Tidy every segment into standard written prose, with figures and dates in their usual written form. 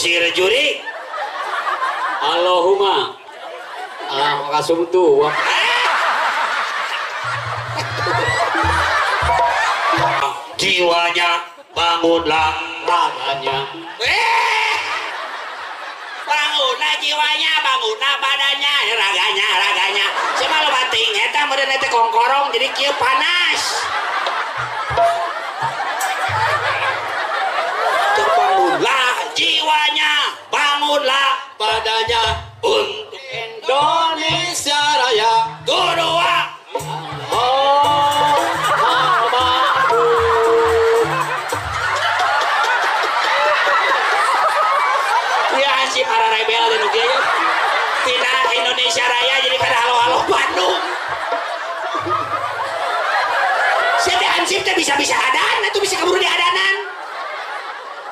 Ngusir juri. Allahumma kasumtu. Jiwanya bangunlah raganya. Bangunlah jiwanya, bangunlah badannya, raganya, raganya. Cuma lo bating eta meureun eta kongkorong jadi kieu panas. Bangunlah jiwanya, bangunlah badannya untuk Indonesia Raya. Kedua. Ya si para rebel dan uginya tidak Indonesia Raya jadi kada halo-halo Bandung. Siapa hansip teh bisa-bisa adan atau bisa kabur di adanan.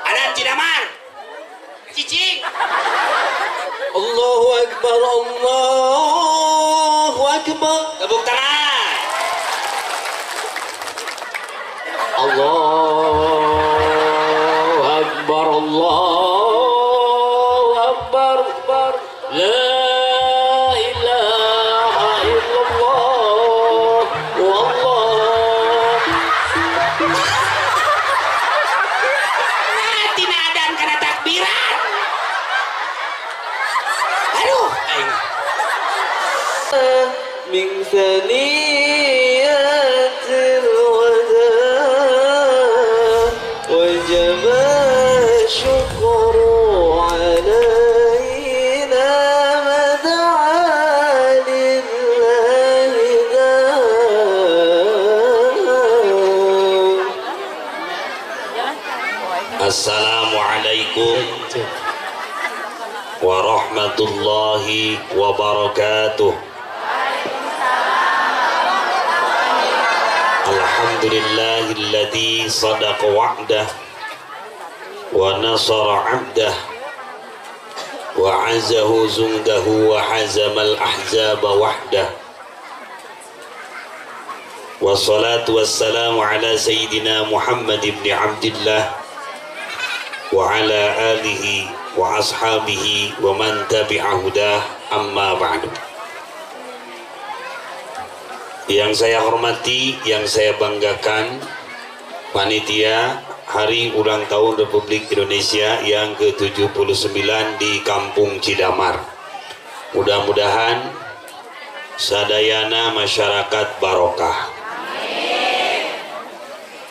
Adan Cidamar. Cicing. Allahu Akbar, Allahu Akbar. Tepuk tangan. Allahu Akbar, Allahu Akbar. La ilaha illallah wallah. Nah, tina adan kana takbiran. Aduh, aing. Min thaniyatil wada wajaba syukru alaina mad'a lillahi da. Assalamualaikum warahmatullahi wabarakatuh. Alhamdulillahilladzi sadaqa wa'dah wa nasara 'abdah wa 'azzahu zundahu wa hazamal ahzaba wahdah. Wassalatu wassalamu ala sayyidina Muhammad ibn Abdillah wa ala alihi wa ashabihi wa man tabi'a hudah, amma ba'du. Yang saya hormati, yang saya banggakan, panitia Hari Ulang Tahun Republik Indonesia yang ke-79 di Kampung Cidamar. Mudah-mudahan sadayana masyarakat barokah.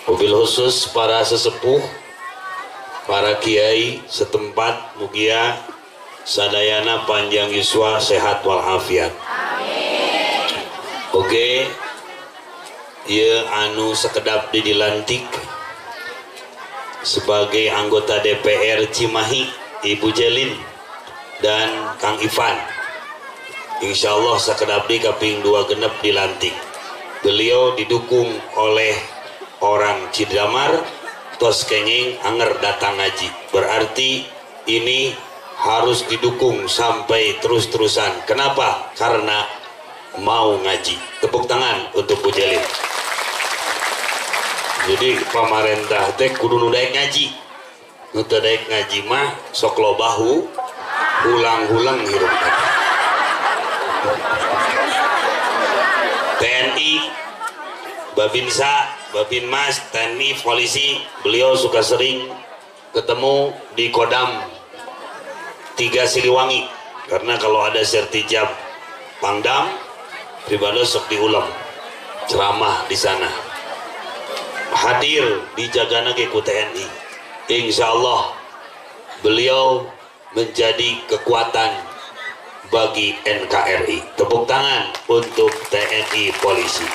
Mobil khusus para sesepuh, para kiai setempat, mugia sadayana panjang yuswa, sehat walafiat. Oke, ya anu sekedap dilantik sebagai anggota DPR Cimahi, Ibu Jelin dan Kang Ivan. Insya Allah sekedap di kaping 2 genep dilantik. Beliau didukung oleh orang Cidamar, tos kenging anger datang ngaji. Berarti ini harus didukung sampai terus-terusan. Kenapa? Karena mau ngaji. Tepuk tangan untuk Bu Jelin. Jadi pamarentah teh kudu nu daek ngaji. Nu teu daek ngaji mah sok loba hulang-hulang hirup. TNI, Babinsa, Babinmas, TNI, polisi, beliau suka sering ketemu di Kodam 3 Siliwangi. Karena kalau ada sertijab Pangdam, pribadi sok diulang ceramah di sana. Hadir di jagana ge ku TNI. Insya Allah beliau menjadi kekuatan bagi NKRI. Tepuk tangan untuk TNI polisi.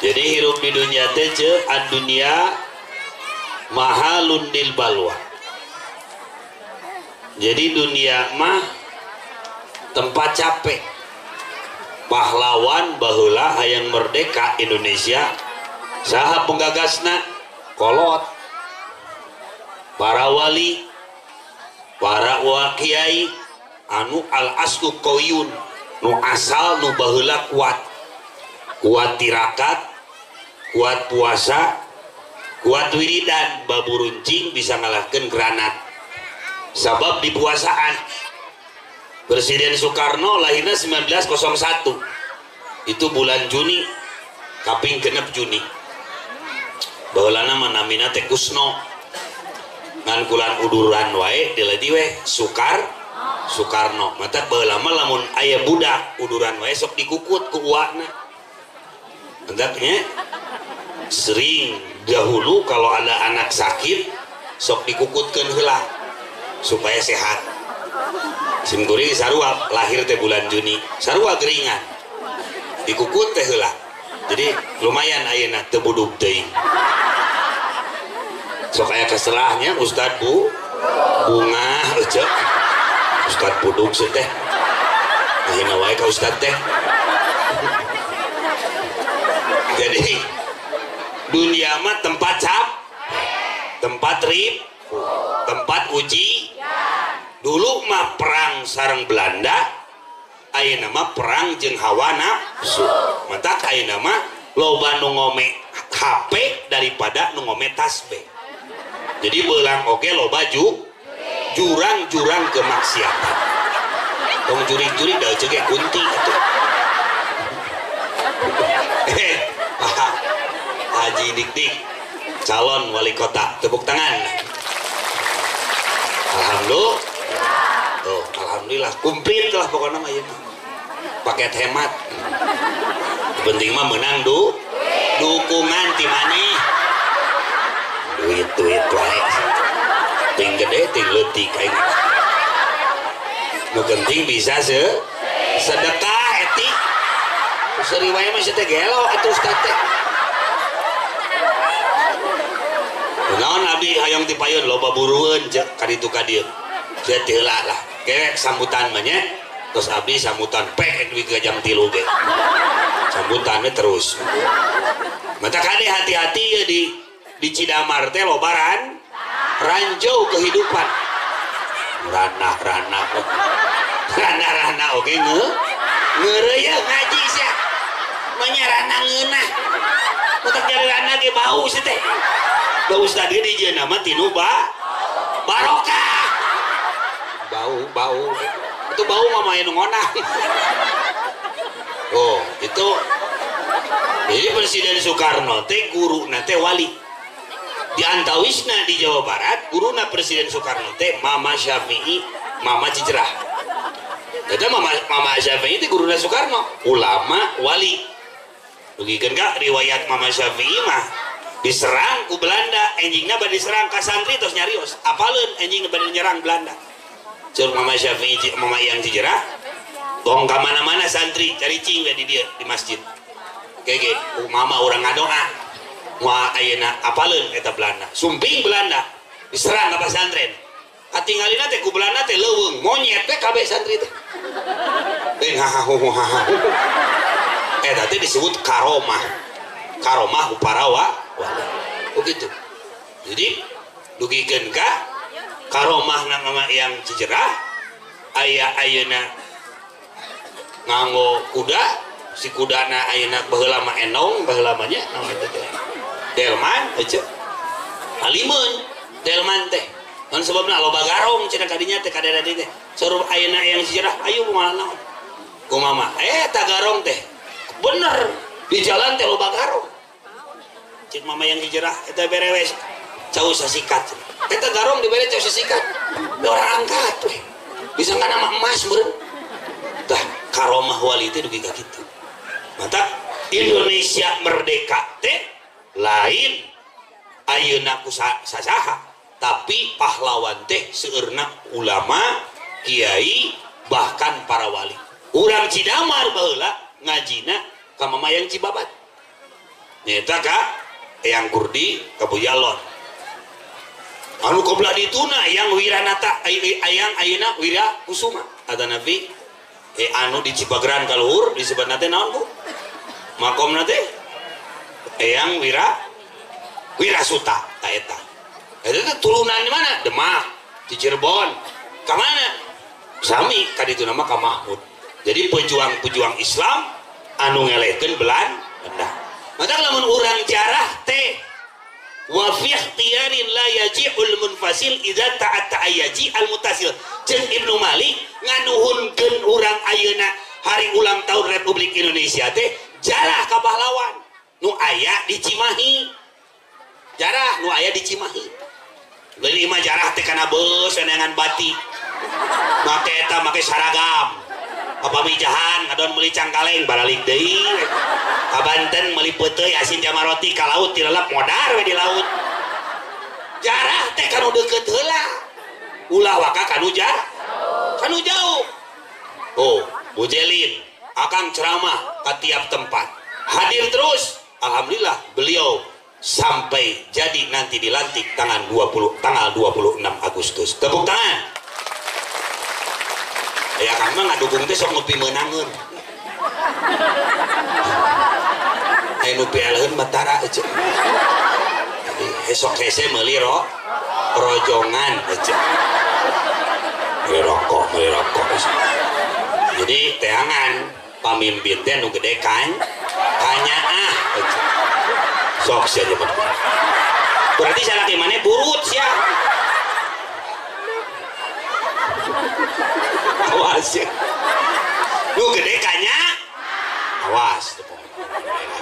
Jadi hirup di dunia teh ad dunia mahalun lil balwa. Jadi dunia mah tempat capek. Pahlawan baheula hayang merdeka Indonesia, saha penggagasna? Kolot, para wali, para kiai, anu al aslu koyun, nu asal nu baheula kuat, kuat tirakat, kuat puasa, Kuat wiridan baburuncing bisa ngalahkeun granat. Sabab di puasaan. Presiden Soekarno lahirnya 1901. Itu bulan Juni, kaping genep Juni. Baheulana mah namina teh Kusno. Ngan kulan uduran wae dileuti we Soekarno. Mata baheula mah lamun aya budak uduran wae sok dikukut ku uakna. Entaknya sering dahulu kalau ada anak sakit sok dikukutkeun heula supaya sehat. Sim kuring sarua lahir teh bulan Juni, sarua geringan. Dikukut teh heula. Jadi lumayan ayeuna teu budug teuing. Sok aya keserahnya Ustad Bu Bunga euceuk. Ustad budug sih teh. Ayeuna wae ka Ustad teh. Jadi dunia mah tempat cap, tempat rip, tempat uji. Dulu mah perang sareng Belanda, ayeuna mah perang jeung hawa nafsu. Matak ayeuna mah loba nu ngome HP daripada nu ngome tasbih. Jadi belang oge loba jurang-jurang kemaksiatan. Tong jurig-jurig da euceuk ge kunti atuh. Haji Dik-Dik calon wali kota, tepuk tangan. Alhamdulillah. Tuh, alhamdulillah komplit lah pokoknya mah ieu. Paket hemat. Penting mah menang dukungan ti maneh. Duit-duit wae. Ting gede ting leutik aing. Nu penting bisa sedekah etik. Seuri wae mah teh gelo atuh ustad teh. Naon abdi hayang ti payun loba burueun ceuk ka ditu ka dieu. Sia teu heula lah. Kerek sambutan mah nya. Terus abdi sambutan pek dugi ka jam 3 ge. Sambutannya terus. Mata kade hati-hati ya di Cidamar teh loba ranjau kehidupan. Ranah-ranah. Ranah-ranah oge ngeureuyeuh ngaji sia. Manya ranah ngeunah. Mutak jadi ranah ge bau sia teh. Da ustad ge dijieun mah tinu barokah. Bau. Itu bau mah main ngonah. Oh, itu. Jadi Presiden Soekarno teh guruna teh wali. Di antawisna di Jawa Barat, guruna Presiden Soekarno teh Mama Syafi'i, Mama Cicerah. Jadi Mama Syafi'i teh guruna Soekarno, ulama wali. Dugikeun ka riwayat Mama Syafi'i mah diserang ku Belanda, enjingna bade diserang ka santri tos nyarios, apaleun enjingna bade nyerang Belanda. Ceur Mama Syafi'i, Mama Eyang Cijerah, tong ka mana-mana santri cari cing we di dieu di masjid. Kege, mama urang ngadoa. Moal ayeuna apaleun eta Belanda. Sumping Belanda diserang ka pasantren. Katingalina teh ku Belanda teh leuweung, monyet teh kabeh santri teh. Deung hahahu hahahu. Eta teh disebut karomah. Karomah uparawa. Begitu. Jadi dugikeun ka karomah na Mama Eyang Cijerah aya ayeuna nganggo kuda, si kudana ayeuna baheula mah enong, baheula mah nya naon eta teh. Delman ece. Alimeun delman teh. Naon sebabna loba garong cenah kadinya teh kadada teh. Suruh ayeuna Eyang Cijerah ayo kumaha naon. Kumaha? Eta garong teh. Bener di jalan teh loba garong. Cik Mama Eyang Cijerah eta berewes cau sasikat. Eta garong dibere cau sasikat. Orang angkat we. Bisa kana mah emas meureun. Tah karomah wali teh dugi ka kitu. Mata Indonesia merdeka teh lain ayeuna ku sasaha, tapi pahlawan teh seueurna ulama, kiai, bahkan para wali. Urang Cidamar baheula ngajina ka Mama Eyang Cibabat. Nyaeta ka Eyang Kurdi ka Buyalon. Anu koblah dituna Eyang Wiranata, Eyang ayeuna Wira Kusuma atanapi anu di Cipageran kaluhur disebutna teh naon Bu? Makomna teh Eyang Wirasuta ta eta. Eta teh turunan di mana? Demak, di Cirebon. Ka mana? Sami ka ditu nama ka Mahmud. Jadi pejuang-pejuang Islam anu ngelehkeun Belanda. Mata lamun urang jarah teh Wa fi ikhtiyarin la yaji'ul munfasil idza ta'atta ayaji al mutasil. Jeung Ibnu Malik nganuhunkeun urang ayeuna hari ulang tahun Republik Indonesia teh jarah ka pahlawan nu aya di Cimahi. Jarah nu aya di Cimahi. Lain imah jarah teh kana beus neangan bati. Make eta make saragam. Pamijahan ngadon meuli cangkaleng baralik deui. Ka Banten meuli peuteuy asin jamaroti ka laut tilelep modar we di laut. Jarah teh kanu deukeut heula. Ulah waka kanu kanu jauh. Oh, Bu Jelin akang ceramah ke tiap tempat. Hadir terus. Alhamdulillah beliau sampai jadi nanti dilantik tanggal 26 Agustus. Tepuk tangan. Ya kang mah ngadukung teh sok ngopi meunangeun. Aya nu pialeun batara eueuh. Jadi esok hese meuli rojongan eueuh. Meuli rokok. Jadi teangan pamimpin teh nu gede kan kanyaah eueuh. Sok sia jeung berarti salaki maneh burut sia. Awas ya. Lu gede kanya. Awas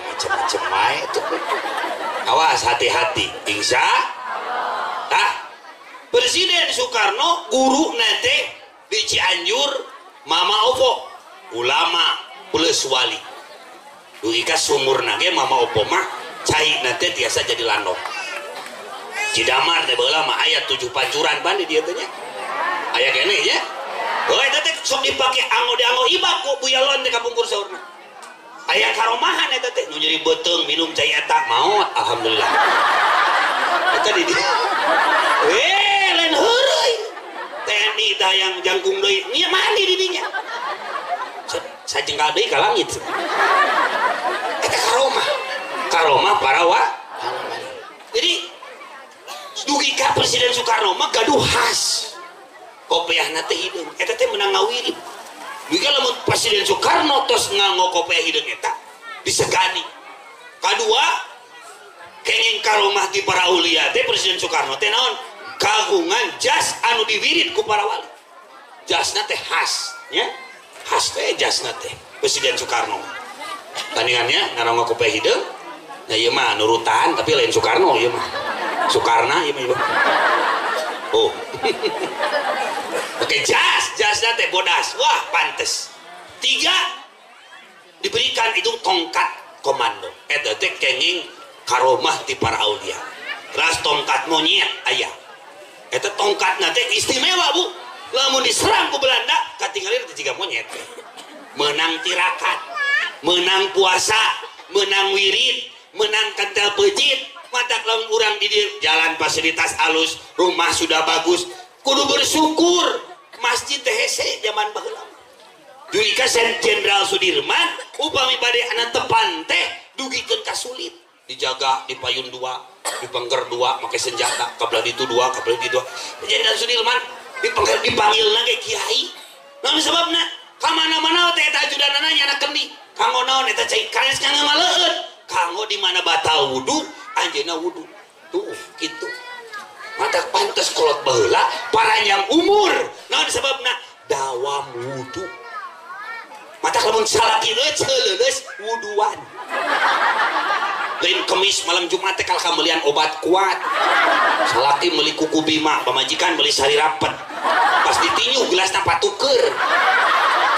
macem-macem wae tuh. Awas hati-hati. Insya Allah. Presiden Soekarno guru nate di Cianjur Mama Opo ulama plus wali. Dugi ka sumurna ge Mama Opo mah cai nate tiasa jadi landok. Cidamar teh baheula mah aya 7 pancuran ban di dieu teh nya. Aya keneh nya. Oh, eta teh sok dipake anggo dianggo ibak ku Buyalon teh kapungkur saurna. Aya karomahan eta teh nu nyeri beuteung minum cai eta maot alhamdulillah. Eta di dieu. Lain heureuy. TNI tah yang jangkung deui nya mandi di dinya. Sajengkal deui ka langit. Eta karomah. Karomah para wa. Jadi dugi ka Presiden Soekarno mah gaduh khas. Kopiahna teh hideung eta teh meunang ngawirid. Dugi lamun Presiden Soekarno tos nganggo kopiah hideung eta disegani. Kadua kenging karomah ti para aulia teh Presiden Soekarno teh naon? Kagungan jas anu diwirid ku para wali. Jasna teh khas nya. Khas teh jasna teh Presiden Soekarno. Tandingannya ngaranggo kopiah hideung nya ieu mah nurutan tapi lain Soekarno ieu mah. Soekarna ieu mah. Oh. Oke, jasnya teh bodas. Wah, pantes. 3 diberikan itu tongkat komando. Eta teh kenging karomah ti para aulia. Ras tongkat monyet aya. Eta tongkatna teh istimewa, Bu. Lamun diserang ku Belanda, katingalin teh jiga monyet. Menang tirakat, menang puasa, menang wirid, menang kentel pejit. Matak lamun urang di dieu jalan fasilitas alus, rumah sudah bagus, kudu bersyukur. Masjid teh hese zaman baheula. Dugi ka Jenderal Sudirman upami bade anak tepan teh dugikeun ka sulit. Dijaga di payun 2, di pengker 2, make senjata, kabelah ditu 2, kabelah ditu 2. Jenderal Sudirman dipanggilna ge kiai. Naon sababna? Ka mana-mana teh eta ajudanana nyana kendi. Kanggo naon eta cai kanes kanggo ngaleueut. Kanggo di mana batal wudu, anjeunna wudu. Tuh kitu. Mata pantes kolot baheula paranjang umur. Naon sababna? Dawam wudu. Mata lamun salaki leuleus wuduan. Lain Kemis malam Jumat teh kalah melian obat kuat. Salaki meuli kuku bima, pamajikan meuli sari rapet. Pas ditinju gelasna patuker.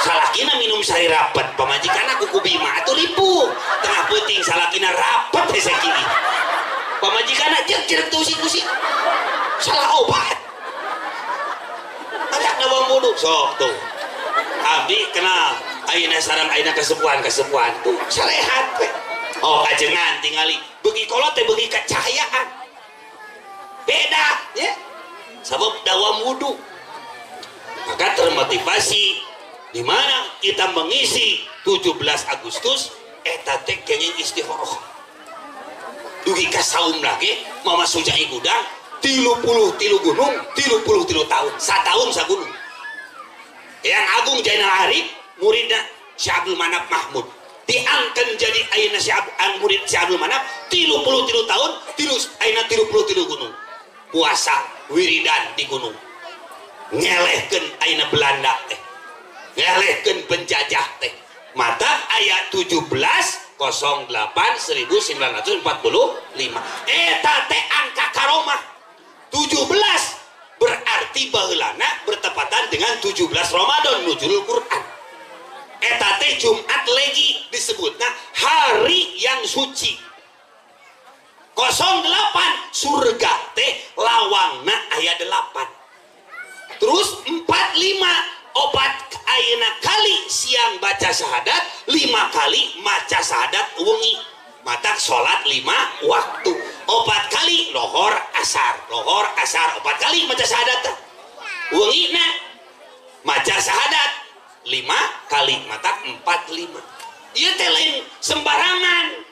Salakina minum sari rapet, pamajikanna kuku bima atuh ripuh. Tengah peuting salakina rapet hese kieu. Pamajikanna jeung cerek teu usik-usik. Salah obat. Anak dawam wudu sok tuh. Abdi kenal ayeuna sareng ayeuna kesepuhan-kesepuhan tuh sarehat we. Oh kajengan tingali beuki kolot teh beuki kacahayaan. Beda ya. Sabab dawam wudu. Maka termotivasi di mana kita mengisi 17 Agustus eta teh kenging istikharah. Dugi ka saum lagi Mama Sujai gudang 33 gunung 33 tahun sataun sagunung. Yang Agung Jainal Arif muridna Syekh Abdul Manaf Mahmud Diangkeun jadi ayeuna si murid si Abdul Manaf 33 tahun, ayeuna 33 gunung. Puasa wiridan di gunung. Ngelehkeun ayeuna Belanda teh. Ngelehkeun penjajah teh. Mata ayat 17 08 1945. Eta teh angka karomah. 17 berarti baheulana bertepatan dengan 17 Ramadan nuzulul Quran. Eta teh Jumat legi disebutna hari yang suci. 08 surga teh lawangna aya 8. Terus 45 opat ayeuna kali siang baca syahadat, 5 kali maca syahadat wengi. Matak salat 5 waktu. 4 kali lohor asar, lohor asar 4 kali maca syahadat. Wengina maca syahadat 5 kali, matak 45. Ieu teh lain sembarangan.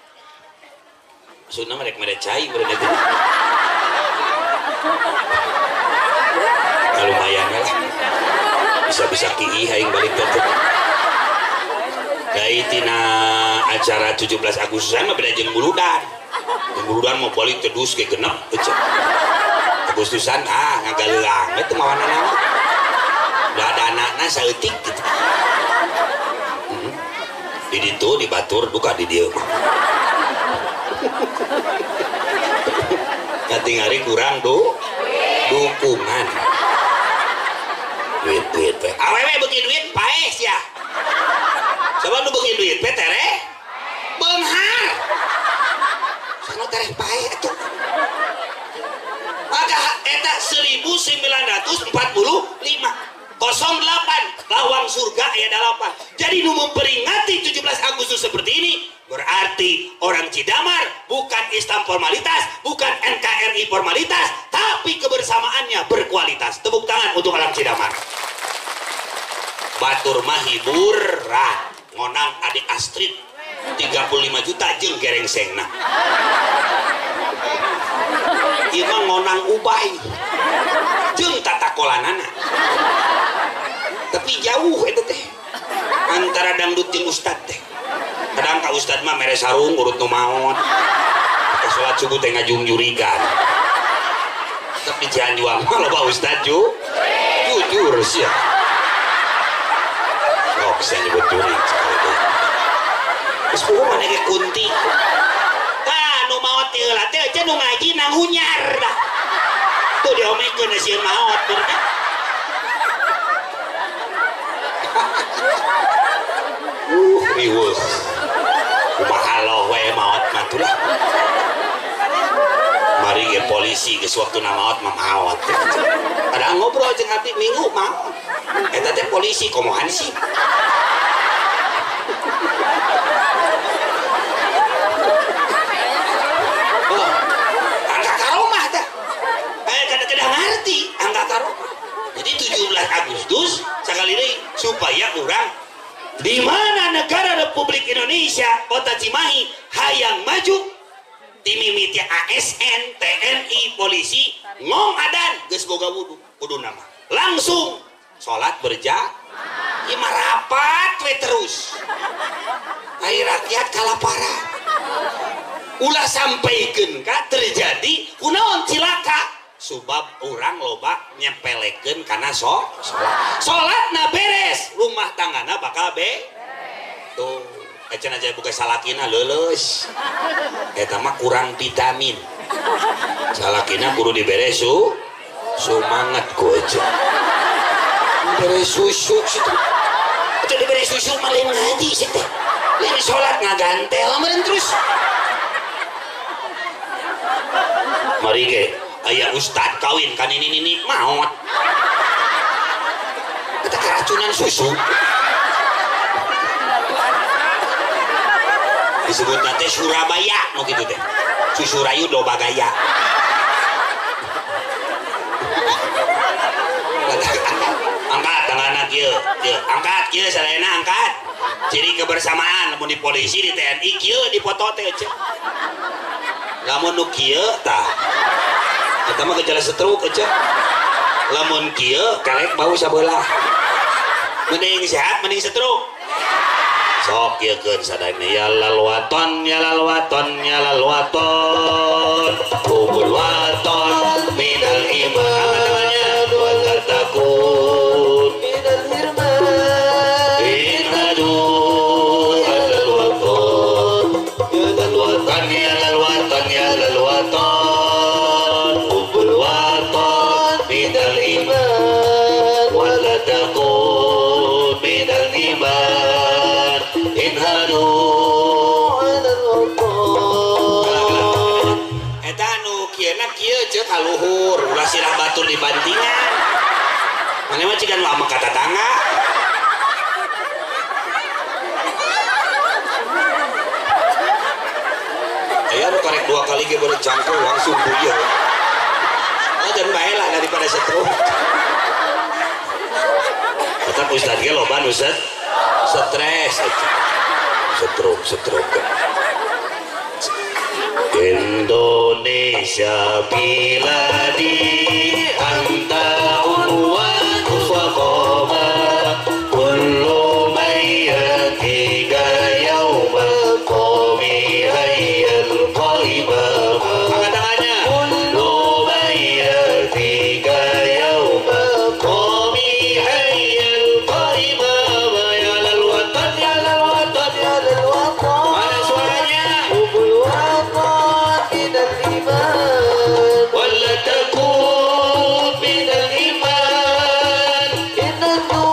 Maksudna mereka mere cai mere teh. Lumayan lah. Bisa-bisa kiih aing balik teh. Dari tina acara 17 Agustusan mah beda jeung muludan. Jeung muludan mau balik teh dus ge genep eueuh. Agustusan ah ngagaleang we teu mawana naon. Da danana saeutik gitu. Di ditu di batur duka di dieu mah. Katingali kurang dukungan. Duit-duit teh. Awewe beuki duit paeh sia. Coba nu beuki duit teh tereh beunghar. Sana tereh paeh atuh. Maka eta 1945 08 lawang surga aya 8. Jadi nu memperingati 17 Agustus seperti ini berarti orang Cidamar bukan Islam formalitas, bukan NKRI formalitas, tapi kebersamaannya berkualitas. Tepuk tangan untuk orang Cidamar. Batur mah hiburan, ngonang adik Astrid 35 juta jeung gerengsengna. Ieu mah ngonang Ubay jeung tatakolanana. Tapi jauh eta teh antara dangdut jeung ustad teh. Kadang ka ustad mah mere sarung urut nu maot. Salat subuh teh ngajungjurigan. Tapi Cianjuang mah loba ustad jujur sia. Sok saya nyebut jurig sekali teh. Geus puguh maneh ge kunti. Tah nu maot teh heula teh aja nu ngaji nang hunyar dah. Tuh diomekeun sieun maot berarti. Riweuh. Kumaha loh we maot mah tuh lah. Mari ge polisi geus waktuna maot mah maot. Padahal ngobrol jeung abdi minggu maot. Eta teh polisi komo hansip. Oh, angka karomah teh. Kada ngarti angka karomah. Jadi 17 Agustus sakali deui supaya urang di mana negara Republik Indonesia Kota Cimahi hayang maju timimiti ASN, TNI, polisi ngong adan geus boga wudu kudu nama langsung salat berjamaah ieu mah rapat we terus ai rakyat kalaparan ulah sampaikeun ka terjadi kunaon cilaka sebab orang loba nyepelekeun kana salat. Salatna beres, rumah tanggana bakal be. Tuh, acan aja buka salakina leuleus. Eta mah kurang vitamin. Salakina kudu dibere sumanget ku aja. Dibere susu situ. Atuh dibere susu mah lain ngaji sih teh. Lain salat ngagantel meureun terus. Mari ge aya ustad kawin kan ini maot. Kita keracunan susu. Disebut nanti Surabaya no gitu teh. Susu rayu loba gaya. Angkat tanganna kieu, kieu. Angkat kieu sadayana angkat. Ciri kebersamaan lamun di polisi di TNI kieu dipoto teh eueuh. Lamun nu kieu tah eta mah gejala stroke aja. Lamun kieu karek bau sabelah. Mending sehat mending stroke. Sok ieukeun sadayana ya lal waton ya lal waton ya lal waton kubul waton minal iman wa takun minal hirman inadu alal waton ya lal waton ya lal waton ya lal waton kubul waton minal iman wa takun minal iman inhadu alal waton. Eta anu kieuna kieu ceuk kaluhur ulah sirah batur dibantingan. Mane mah cigan nu ameng ka tatangga. Aya nu karek 2 kali ge beureuh jangkau langsung buyeuh. Oh dan bae lah daripada stroke. Tetap ustad ge loba nu stres stroke. Indonesia biladi anta unwatu faqama kullu man yatiga yauma qami hayyal qaimama. Angkat tangannya. Kullu man yatiga yauma qami hayyal qaimama ya lal watan ya lal watan ya lal watan. Mana suaranya? Ubul watan minal iman wala takun minal iman inadu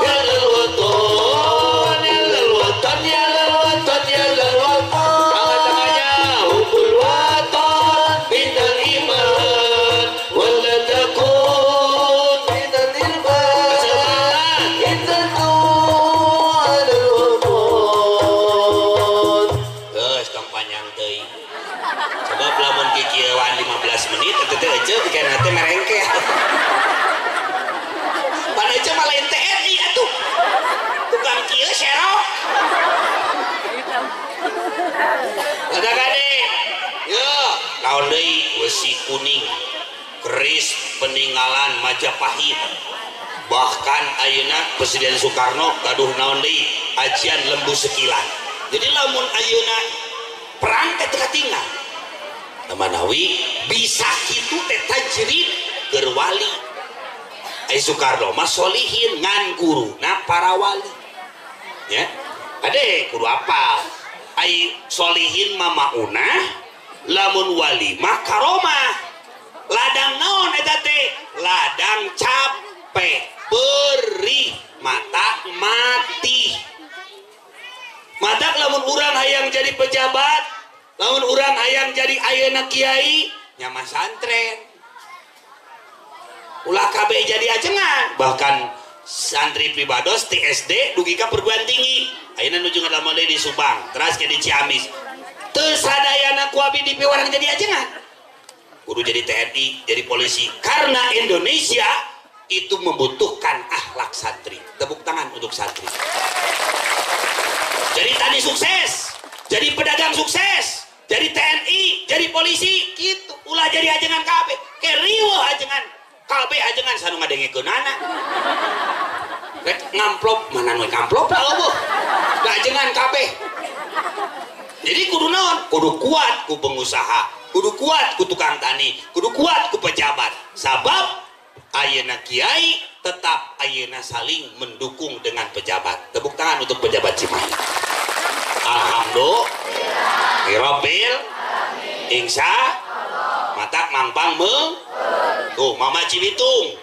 ya lal watan ya lal watan ya lal watan ya lal watan. Angkat tangannya. Ubul watan minal iman wala takun minal iman Semangat. inadu alal watan. Geus tong panjang teuing. Sebab lamun kikieuan 15 menit eta teh eceu dikena teh merengkeh. Pan eceu mah lain TNI atuh. Tukang kieu serok. Ada kade. Yo, naon deui besi kuning. Keris peninggalan Majapahit. Bahkan ayeuna Presiden Soekarno gaduh naon deui ajian lembu sekilan. Jadi lamun ayeuna perang teh teu katinggal. Manawi bisa kitu teh tajrid keur wali. Ai Soekarno mah solihin ngan guruna para wali. Ya. Ade kudu apal. Ai solihin mah maunah, lamun wali mah karomah. Ladang naon eta teh? Ladang capek, perih, mata mati. Matak lamun urang hayang jadi pejabat, lamun urang hayang jadi ayeuna kiai, nya masantren. Ulah kabeh jadi ajengan. Bahkan santri pribados ti SD dugi ka perguruan tinggi. Ayeuna nuju ngadamel deui di Subang, teras ke di Ciamis. Teu sadayana ku abi dipiwarang jadi ajengan. Kudu jadi TNI, jadi polisi. Karena Indonesia itu membutuhkan akhlak santri. Tepuk tangan untuk santri. Jadi tani sukses, jadi pedagang sukses, jadi TNI, jadi polisi, gitu. Ulah jadi ajengan kabeh. Keriweuh ajengan kabeh ajengan sanu ngadengekeunana. Rek ngamplop, mana nu ngamplop lah eueuh. Da ajengan kabeh. Jadi kudu naon? Kudu kuat ku pengusaha, kudu kuat ku tukang tani, kudu kuat ku pejabat. Sabab ayeuna kiai tetap ayeuna saling mendukung dengan pejabat. Tepuk tangan untuk pejabat Cimahi. Alhamdulillah. Rabbil insya matak mangpang meng. Tuh Mama Cibitung.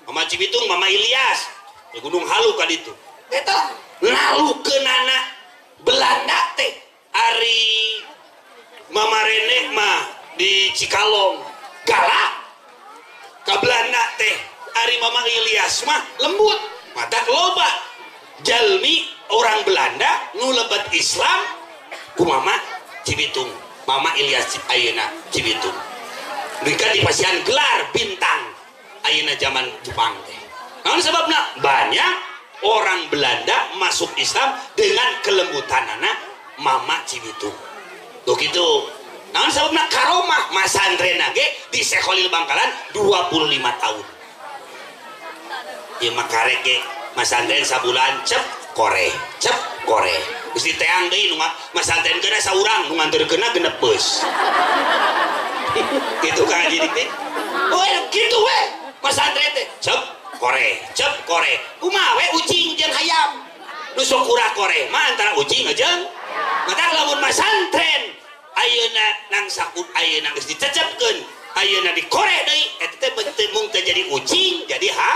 Mama Cibitung, Mama Ilyas di Gunung Halu ka ditu. Eta lalukeunana Belanda teh ari Mama Rene mah di Cikalong galak ka Belanda teh. Ari Mama Ilyas mah lembut, matak loba jalmi orang Belanda nu lebet Islam ku Mama Cibitung, Mama Ilyas ayeuna Cibitung. Mereka dipasihan gelar bintang ayeuna zaman Jepang teh. Naon sebabna? Banyak orang Belanda masuk Islam dengan kelembutanana Mama Cibitung. Tuh gitu. Naon sababna karomah masantren ge di Sekholil Bangkalan 25 tahun. Ieu mah karek ge masantren sabulan cep kore, cep Kore. Geus diteang deui nu masantrenkeunna saurang nu nganterkeunna genep beus. Gitu Kang Haji Dik teh. Oh, gitu we. Masantren teh cep kore, cep kore. Kumaha we ucing jeung hayam. Nu sok kurah kore mah antara ucing jeung mata lamun masantren ayeuna nangsa ayeuna geus dicecepkeun, ayeuna dikore deui eta teh teu mung teu jadi ucing, jadi ha.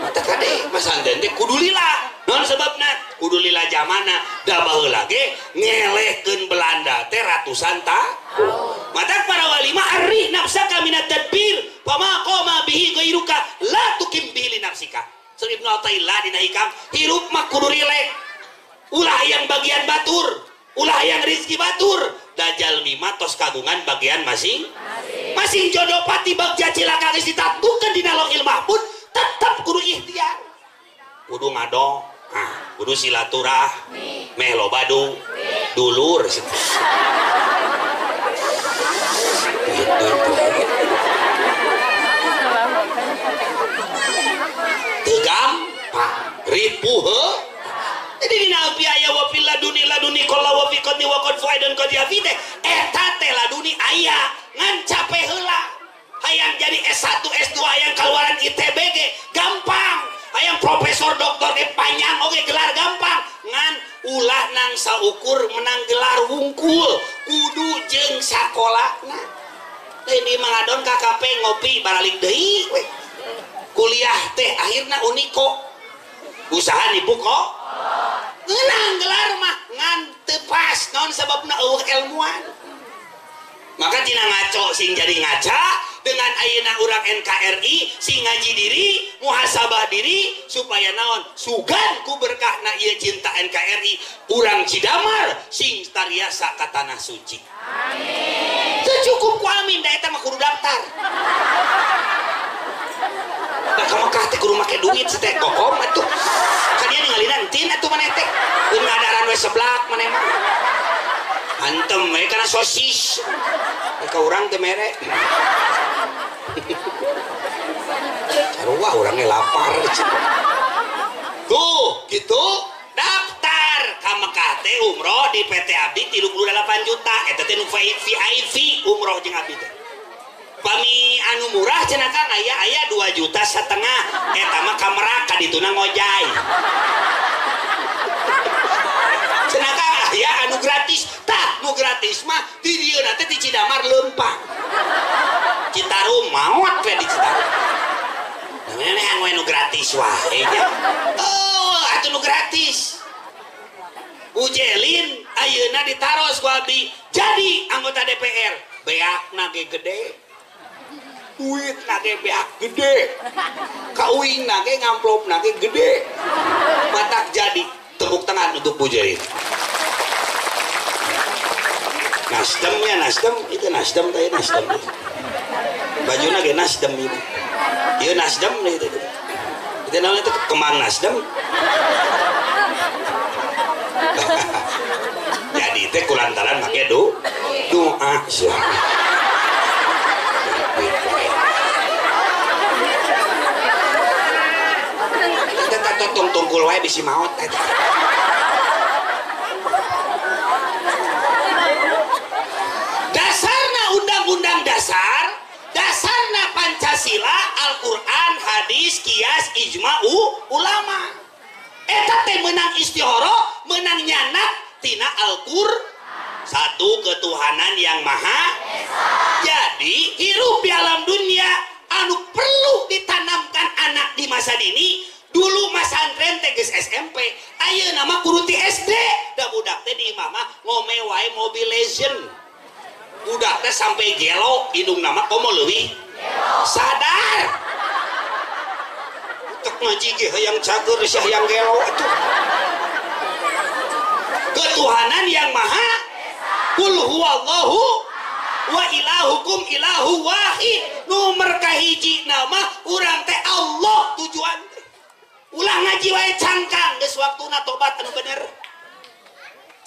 Mata kade masantren teh kudu lila. Naon sebabna? Kudu lila zamana da baheula ge ngelehkeun Belanda teh ratusan tahun. Mata para wali mah arri nafsaka minat tadbir fama qama bihi ghairuka la tukim bihi li nafsika. Saur Ibnu Athaillah dina hikam hirup mah kudu rilek. Ulah yang bagian batur, ulah yang rizki batur. Dajjal mah tos kagungan bagian masing masing jodoh pati bagja cilaka geus ditatungkeun dina Lauhil Mahfuz tetep kudu ikhtiar. Kudu ngado, kudu silaturahmi, meh loba dulur. Teu gampang, ripuh heuh. Jadi dina api aya wa fil laduni laduni qalla wa fi qadni wa qad fuaidan qad yafi teh eta teh laduni aya ngan cape heula. Hayang jadi S1 S2 hayang kaluaran ITB ge gampang. Hayang profesor doktor ge panjang oge gelar gampang. Ngan ulah nang saukur menang gelar wungkul kudu jeung sakolana. Lain ieu mah ngadon KKP ngopi baralik deui we. Kuliah teh akhirna uniko. Usaha nipu kok. Ngeunang gelar mah ngan teu pas naon sababna eueuh ilmuan. Maka tina ngaco sing jadi ngaca dengan ayeuna urang NKRI sing ngaji diri, muhasabah diri supaya naon sugan ku berkahna ieu cinta NKRI urang Cidamar sing tariasa ka tanah suci. Amin. Teu cukup ku amin da eta mah kudu daftar. Da ka Mekah teh kudu make duit si teh kokom atuh. Ka dia ningalina entin atuh maneh teh. Eun ngadaran we seblak maneh mah. Hantem we kana sosis. Ka urang teh mere. Sarua urangnya lapar. Tuh, gitu. Daftar ka Mekah teh umroh di PT Abdi 38 juta. Eta teh nu VIP umroh jeung abdi teh. Pami anu murah cenah Kang aya aya 2,5 juta. Eta mah ka Merak ka dituna ngojay. Cenah Kang aya anu gratis. Tah nu gratis mah di dieu teh di Cidamar leumpang. Citarum maot we di Citarum. Namanya anu gratis wae nya. Oh, atuh nu gratis. Ujelin ayeuna ditaros ku abdi jadi anggota DPR. Beakna ge gede. Duit nage beak gede. Kauing nage ngamplop nage gede. Matak jadi tepuk tangan untuk Bu Jelin. Nasdemnya Nasdem itu Nasdem teh Nasdem. Bajuna ge Nasdem itu. Ieu Nasdem itu. Itu naon itu kemang Nasdem. Jadi teh kulantaran make doa sia. Eta tungtungkul wae bisi maot eta. Dasarna undang-undang dasar, dasarna Pancasila, Al-Qur'an, hadis, kias, ijma ulama. Eta teh menang istihoro, menang nyanak tina Al-Qur'an. Satu ketuhanan yang maha esa. Jadi hirup di alam dunia anu perlu ditanamkan anak di masa dini. Dulu masantren teh geus SMP, ayeuna mah kudu ti SD. Da budak teh di imah mah ngome wae Mobile Legend. Budak teh sampai gelo indungna mah komo leuwih sadar. Tek ngaji ge hayang cager sia hayang gelo atuh. Ketuhanan yang maha Qul huwallahu wa ilahukum ilahu wahid. Nomor kahiji nama urang teh Allah tujuan teh. Ulah ngaji wae cangkang geus waktuna tobat anu bener.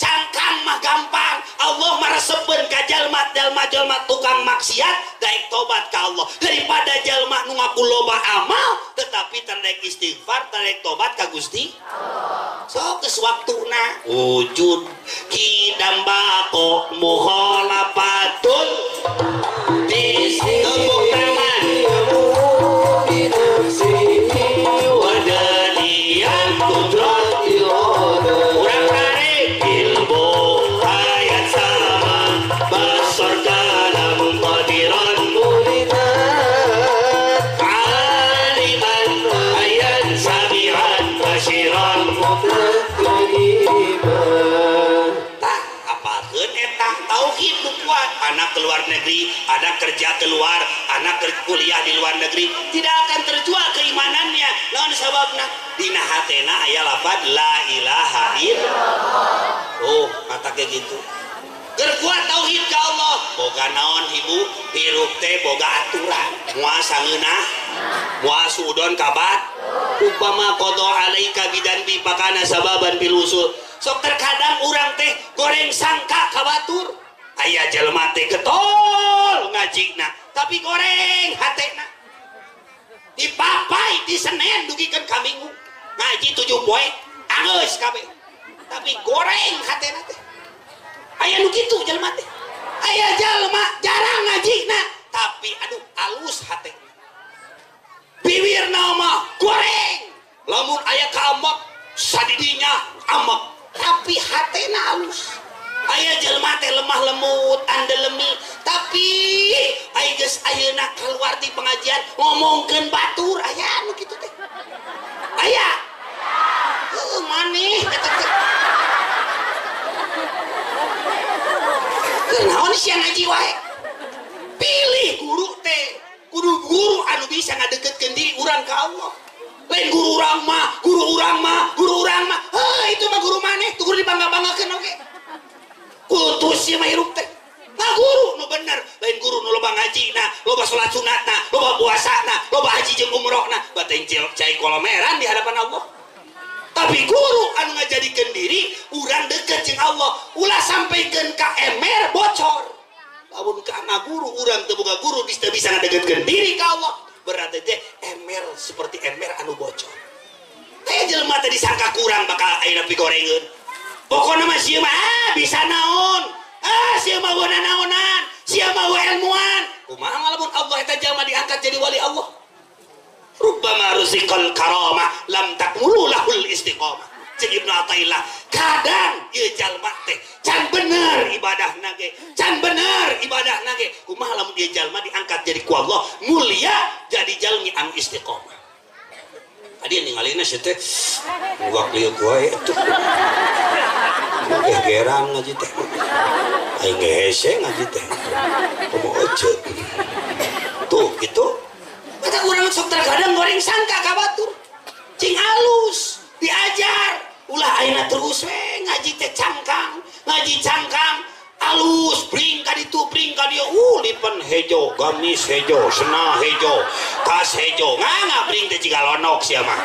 Cangkang mah gampang. Allah maresepeun ka jalma-jalma tukang maksiat daek tobat ka Allah daripada jalma nu ngaku loba amal tetapi teu istighfar, teu tobat ka Gusti Allah. Sok geus waktuna wujud kidam bako mukhalafatun di tepuk tangan anak keluar negeri, anak kerja keluar, anak kuliah di luar negeri, tidak akan terjual keimanannya. Lawan sababna dina hatena aya lafaz la ilaha illallah. Oh, kata kayak gitu. Keur kuat tauhid ka Allah, boga naon ibu, hirup teh boga aturan. Moal sangeunah, moal suudon kabat. Upama qada alaika bidan bi pakana sababan bil usul. Sok terkadang urang teh goreng sangka ka batur. Aya jelema teh getol ngajina tapi goreng hatena dipapai di Senin dugikeun ka Minggu ngaji 7 poe anggeus kabeh tapi goreng hatena teh. Aya nu kitu jelema teh. Aya jelema jarang ngajina tapi aduh alus hatena, bibirna mah goreng, lamun aya ka ambek sadidinya ambek tapi hatena alus. Aya jelema teh lemah lemut andelemi tapi aya geus ayeuna keluar ti pengajian ngomongkeun batur aya anu kitu teh. Aya heuh maneh eta teh. Kunaon sia ngaji wae? Pilih guru teh, kudu guru anu bisa ngadeukeutkeun diri urang ka Allah. Lain guru urang mah, guru urang mah, guru urang mah. Heuh itu mah guru maneh, tuh guru dibangga-banggakeun oge. Kultus ieu mah hirup teh. Nah guru nu bener, lain guru nu loba ngajina, loba salat sunatna, loba puasana, loba haji jeung umrohna, batin cai kolomeran di hadapan Allah. Tapi guru anu ngajadikeun diri urang deukeut jeung Allah, ulah sampaikan ka emer bocor. Lamun ka guru urang teu boga guru teu bisa ngadeukeutkeun diri ka Allah, berarti teh emer seperti emer anu bocor. Teh jelema teh disangka kurang bakal ayeuna pigorengeun. Pokoknya mah sia mah bisa naon, sia mah wana naonan, sia mah ilmuan. Kumaha lamun Allah eta jalma diangkat jadi wali Allah? Rubbama ruziqal karamah lam takmulu lahul istiqamah. Cek Ibnu Athaillah, kadang ieu jalma teh can bener ibadahna ge, can bener ibadahna ge. Kumaha lamun ieu jalma diangkat jadi ku Allah mulia jadi jalmi anu istiqamah. Adi ningalina sia teh nguak liuk wae atuh. Gegeran ngaji teh. Aing hese ngaji teh. Komo oce. Tuh gitu. Kata urang sok terkadang goreng sangka ka batur. Cing halus diajar. Ulah ayeuna terus we ngaji teh cangkang, ngaji cangkang alus bring ka ditu bring ka dieu lipen hejo, gamis hejo, sena hejo, tas hejo. Nganga bring teh jiga lonok sia mah.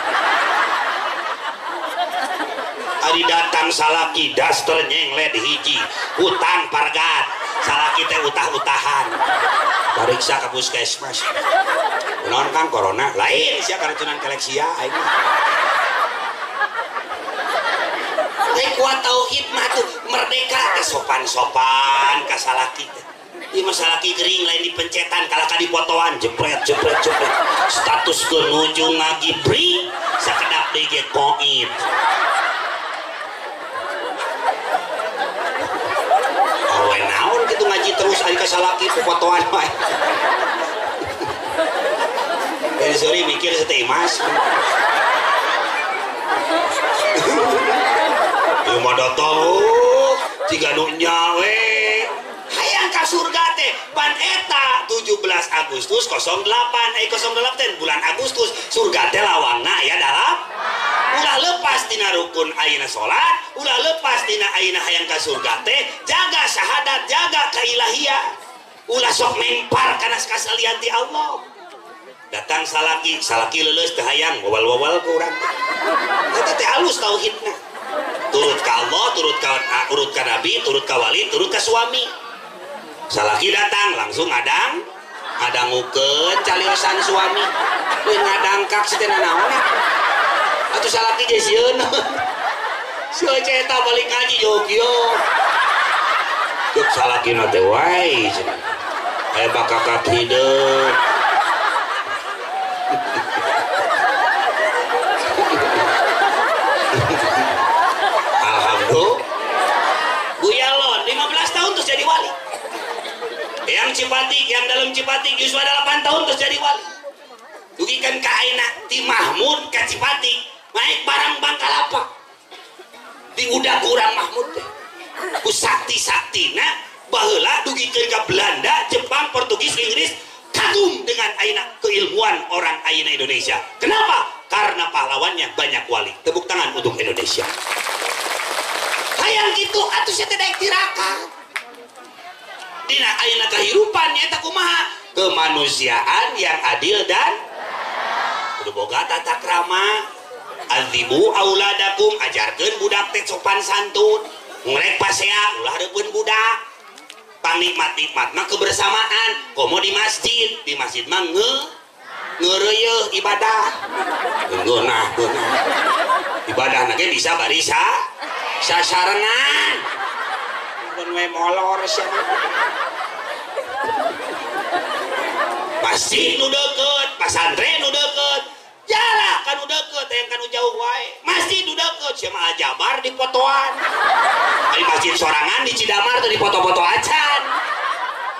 Ari datang salaki daster nyenglet hiji, utang pargat, salaki teh utah-utahan. Pariksa ka puskesmas. Kunaon Kang corona? Lain sia karacunan keleksia aing mah. Teh kuat tauhid mah tuh merdeka teh sopan-sopan ka salaki teh. Ieu mah salaki gering lain dipencetan kalah ka dipotoan jepret jepret jepret. Status ke nuju ngagibri sakedap deui ge koid. Awe naon kitu ngaji terus ari ka salaki potoan wae. Dari sore mikir teh Mas. Ieu mah datang jiga nu nya we. Hayang ka surga teh pan eta 17 Agustus 08 08 teh bulan Agustus surga teh lawangna aya dalap. Ulah lepas tina rukun ayeuna salat, ulah lepas tina ayeuna hayang ka surga teh, jaga syahadat, jaga keilahiyah. Ulah sok mempar kana kasalian ti Allah. Datang salaki, salaki leuleus teu hayang wawal-wawal ku urang teh. Eta teh alus tauhidna. Turut ka Allah, turut ka urut ka Nabi, turut ka wali, turut ka suami. Salaki datang langsung ngadang ngadangukeun caliosan suami. Lain ngadangkak si teh nanaon atuh salaki ge sieun. Si eta balik ngaji jogyo. Cek salakina teh wae cenah. Aya bakakat hideung. Alhamdulillah. Buyalon 15 tahun terus jadi wali. Yang Cipati, yang dalam Cipati Yusuf ada 8 tahun terus jadi wali. Dugikan ka ayeuna ti Mahmud ka Cipati naik barang Bangkalapa. Di udah kurang Mahmud teh. Ku sakti-saktina baheula dugikeun ka Belanda, Jepang, Portugis, Inggris kagum dengan ayeuna keilmuan orang ayeuna Indonesia. Kenapa? Karena pahlawannya banyak wali. Tepuk tangan untuk Indonesia. Hayang gitu atuh sia teh daek tirakat. Dina ayeuna kahirupan nyaeta kumaha? Kemanusiaan yang adil dan kudu boga tata krama. Adzibu auladakum, ajarkeun budak teh sopan santun. Ngrek pasea ulah reupeun budak. Pangnikmat-nikmat mah kebersamaan, komo di masjid mah ngeureuyeung ibadah. Ngeunah geunah. Ibadah ge bisa bari sasarengan. Mun we molor sia. Masjid nu deukeut, pasantren nu deukeut, jarak kan nu deukeut, yang kan nu jauh wae. Masjid nu deukeut, sia mah Aljabar dipotoan. Ari masjid sorangan di Cidamar teh dipoto-foto acan.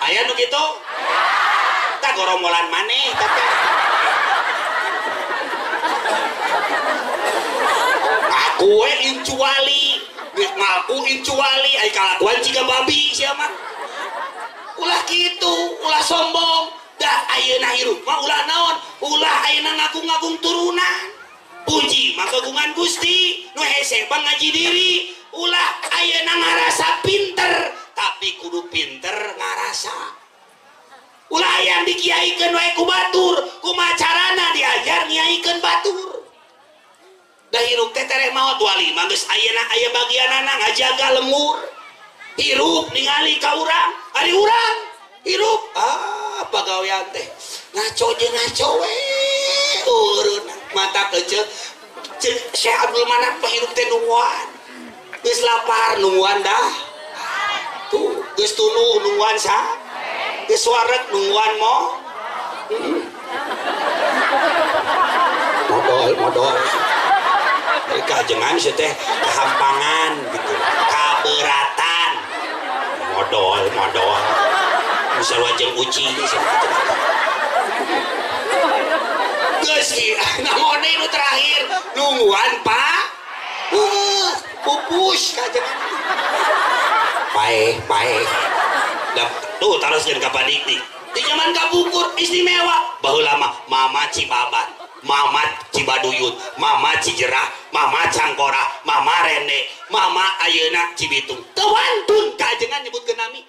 Aya nu kitu? Tah goromolan maneh teh. Aku we incu wali, ngaku incu wali, ai kalakuan jiga babi sia mah. Ulah kitu, ulah sombong. Dah ayeuna hirup mah ulah naon, ulah ayeuna ngagung-ngagung turunan. Puji mah kagungan Gusti, nu hese mah ngaji diri. Ulah ayeuna ngarasa pinter, tapi kudu pinter ngarasa. Ulah yang dikiaikeun wae ku batur, kumaha carana diajar ngiaikeun batur. Dah hirup teh tereh maot wali mah geus ayeuna aya bagianana ngajaga lemur. Hirup ningali ka urang, ari urang hirup ah pagawean teh ngaco jeung ngaco we eureun mata kece Syekh Abdul Manaf mah hirup teh nungguan. Geus lapar nungguan dah. Tuh geus tunduh nungguan sa. Geus wareg nungguan mo. Modol modol. Kajengan sih teh kehampangan gitu, kaberatan. Modol modol. Misal wajeng uci geus namone nu terakhir nungguan Pak. Pupus kajengan. Paeh paeh. Tuh taroskeun ka Pak Dikdik. Di zaman kapungkur istimewa baheula mah Mama Cibabat, Mama Cibaduyut, Mama Cijerah, Mama Cangkora, Mama Rene, Mama ayeuna Cibitung. Teu wantun kajengan nyebutkeun nami.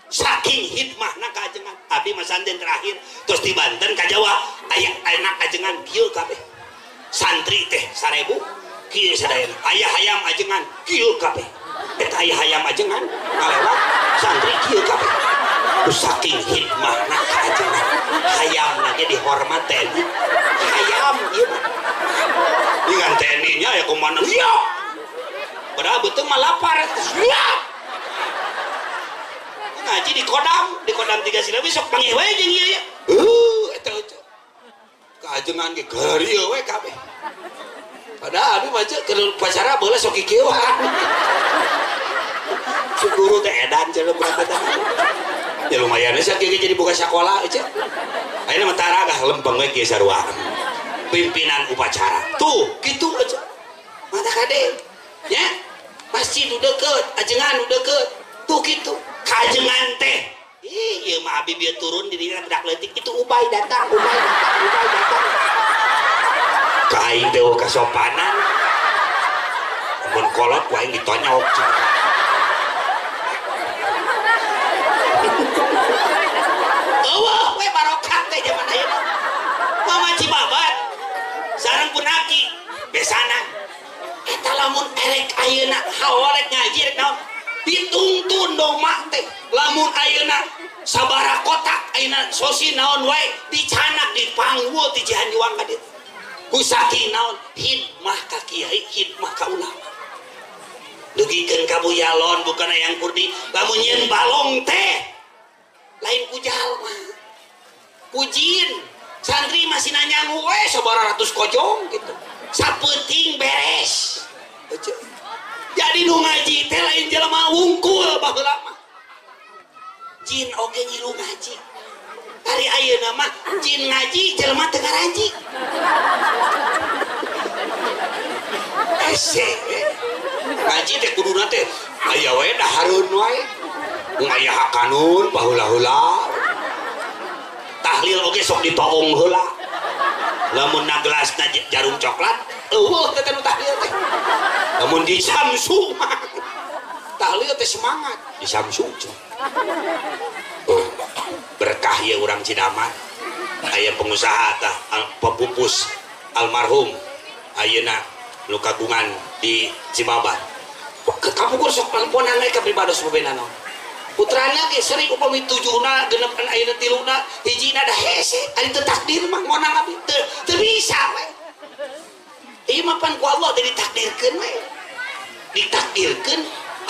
Saking hikmahna kajengan. Abi mah santen terakhir terus di Banten ka Jawa aya ayeuna kajengan kieu kabeh. Santri teh 1000 kieu sadayana. Aya hayam ajengan kieu kabeh. Eta aya hayam ajengan ngalewat santri kieu kabeh. Saking hikmahna kajengan. Hayamna ge dihormat TNI. Hayam ieu mah. Dengan TNI-nya ya kumaha? Iya. Padahal beuteung mah lapar. Iya. Ngaji di Kodam 3 Silawi sok panggih we jeung ieu ya. Eta eueuh. Kajengan ge garieu we kabeh. Padahal abi mah keur upacara baheula sok kikieuan. Si guru teh edan cenah budak teh. Ya lumayan sia kieu jadi buka sakola eueuh. Ayeuna mah tara gah lempeng we kieu sarua. Pimpinan upacara. Tuh, kitu aja. Mata kade. Nya? Masjid nu deukeut, ajengan nu deukeut. Tuh kitu. Kajengan teh. Ih, ieu mah abi bieu turun di dinya budak leutik itu Ubay datang, Ubay datang, Ubay datang. Ka aing teh kasopanan. Mun kolot ku aing ditonyok. Eueuh we barokah teh zaman ayeuna. Mama Cibabat sareng pun aki besana. Eta lamun erek Ditungtun doma teh lamun ayeuna sabaraha kotak ayeuna sosi naon wae dicanak dipangwul ti Cihanjuang ka dieu. Ku saking naon hidmah ka kiai, hidmah ka ulama. Dugikeun ka Buyalon bukan Eyang Kurdi lamun nyieun balong teh lain ku jalma. Ku jin. Santri masih nanyangu we sabaraha ratus kojong gitu. Sapeuting beres. Jadi nu ngaji teh lain jelema wungkul baheula mah. Jin oge ngilu ngaji. Ari ayeuna mah jin ngaji jelema teu ngaraji. Ese. Ngaji teh kuduna teh aya we dahareun wae. Mun aya hakanun paheula-heula. Tahlil oge sok ditoong heula. Lamun nagelasna jarum coklat eueuh teh nu tahlil teh. Lamun di Samsu mah tahlil teh semangat di Samsu. Oh, berkah ya urang Cidamar. Aya pengusaha tah pepupus almarhum ayeuna nu kagungan di Cibabar. Kapungkur sok teleponan we ka pribados bebena naon. Putrana ge sering upami tujuhna genep ayeuna tiluna hijina da hese ari teu takdir mah monang abdi teu bisa we. Ieu mah pan ku Allah teh ditakdirkeun we. Ditakdirkeun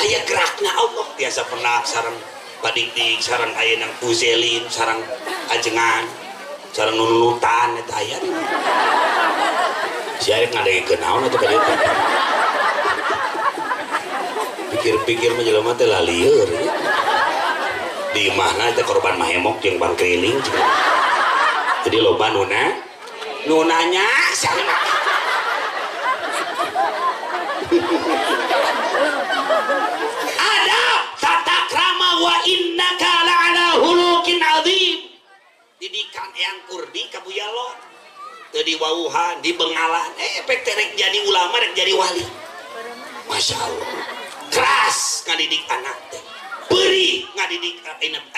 aya gerakna Allah biasa pernah sareng Badikdik sareng ayeuna Uzelin sareng ajengan sareng nunutan eta aya. Si arek ngadengkeun naon atuh ka dieu. Pikir-pikir mah jelema teh lalieur. Di imahna teh korban mahemok jeung bangkriling. Jadi loba nuna nu nanya sareng adab tata krama wa innaka la'ala hulukin azim. Didikan Eyang Kurdi ka Buyalon teu diwawuhan di Bengalan efek teh rek jadi ulama rek jadi wali. Masya Allah keras ngadidik anak teh beri ngadidik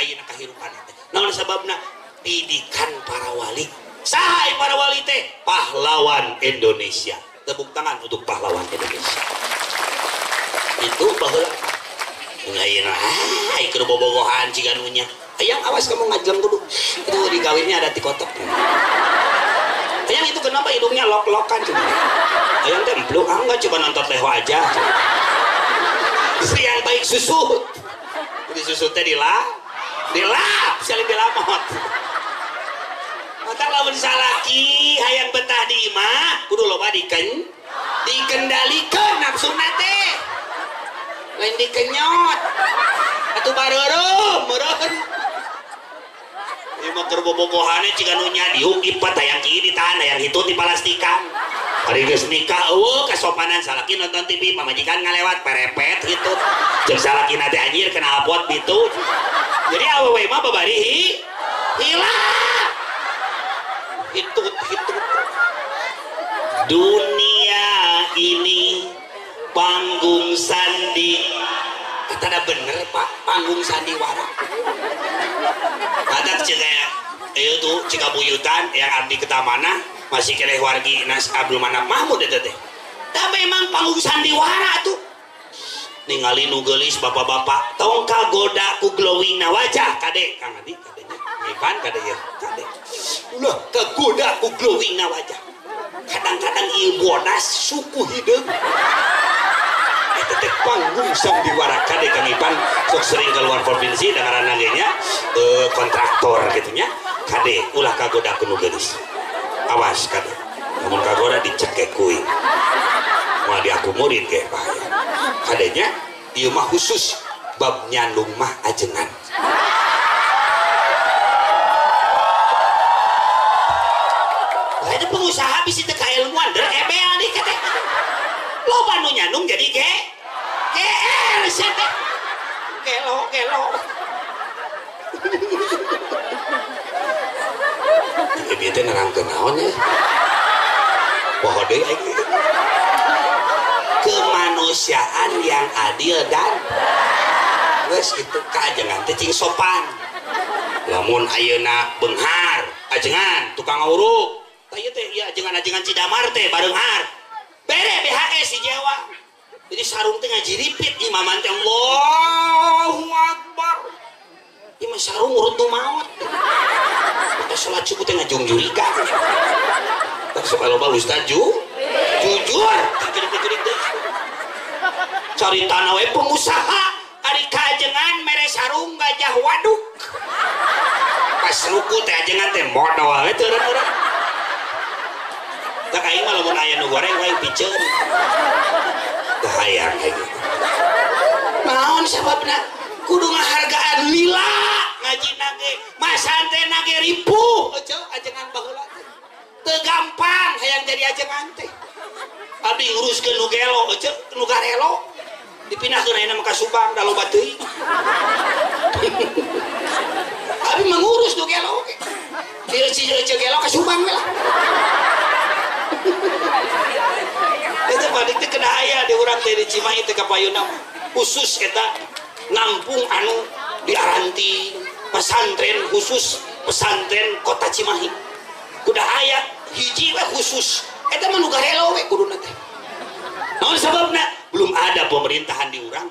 ayeuna kahirupan teh naon sababna didikan para wali. Saha para wali teh pahlawan Indonesia. Tepuk tangan untuk pahlawan Indonesia. Itu baheula ayeuna ai keur bobogohan ciga nu nya. Ayang awas kamu ngajleng kudu. Itu di kawinnya ada tikotok. Ayang itu kenapa hidungnya lok-lokan cuma. Ayang teh empluk, ah enggak coba nonton leho aja. Istri yang baik susut. Jadi susut teh dilap, saling dilamot. Mata lamun salaki hayang betah di imah kudu loba dikendalikan nafsuna teh. Lain dikenyot. Atuh bareureum meureun. Ieu mah keur bobogohane ciga nu nyadiuk ipat hayang kieu ditahan hayang kitu dipalastikan. Ari geus nikah eueuh kasopanan salaki nonton TV pamajikan ngalewat perepet gitu. Jeung salakina teh anjir kena apot bitu. Jadi awewe mah babari hilap. Hitut hitut. Dunia ini panggung sandi. Kata ada bener Pak, panggung sandiwara. Kata cika itu cika buyutan yang abdi ketamana masih keleh wargi Nas Abdul Manap Mahmud eta teh. Tapi memang panggung sandiwara tuh. Ningali nu geulis bapak-bapak tong kagoda ku glowing na wajah kade Kang Adi kadenya. Ipan kade ieu kade. Ulah kagoda ku glowing na wajah. Kadang-kadang ieu bodas suku hideung. Eta teh panggung sandiwara kade Kang Ipan sok sering keluar provinsi da ngaranna ge nya kontraktor kitu nya. Kade ulah kagoda ku nu geulis. Awas kade. Lamun kagoda dicekek kuing. Moal diakumurin ge bahaya. Kadenya ieu mah khusus bab nyandung mah ajengan. Lah itu pengusaha bisi teu kailmuan der ebel nih kate. Loba nu nyandung jadi ge GR sia teh. Gelo gelo. Ieu teh nerangkeun naon nya? Poho deui aing. Kemanusiaan yang adil dan geus kitu ka ajengan teh cing sopan. Lamun ayeuna beunghar ajengan tukang nguruk. Tah ieu teh ieu ajengan-ajengan Cidamar teh bareunghar. Bere BHS si Jawa. Jadi sarung teh ngajiripit imaman teh Allahu Akbar. Ieu mah sarung urut nu maot. Maka salat subuh teh ngajungjurikan. Tak sok loba ustaz jujur jurik-jurik teh. Caritana we pengusaha ari kaajengan mere sarung gajah waduk. Pas ruku teh ajengan teh modal we teu urang. Tak aing mah lamun aya nu goreng aing piceun. Teu hayang kayak gitu. Naon sababna? Kudu ngahargaan lila ngajina ge, masantren ge ripuh eueuh ajengan baheula teh. Teu gampang hayang jadi ajengan teh. Abdi nguruskeun nu gelo eueuh nu garelo dipindahkeun ayeuna mah ka Subang da loba teuing. Abi mengurus nu gelo oge. Ieu si eueuh gelo ka Subang we lah. Eta padik teh kena aya di urang teh di Cimahi teh ka payuna khusus eta nampung anu di Aranti pesantren khusus pesantren kota Cimahi. Kuda aya hiji we khusus eta mah nu garelo we kuduna teh. Naon sababna? Belum ada pemerintahan di urang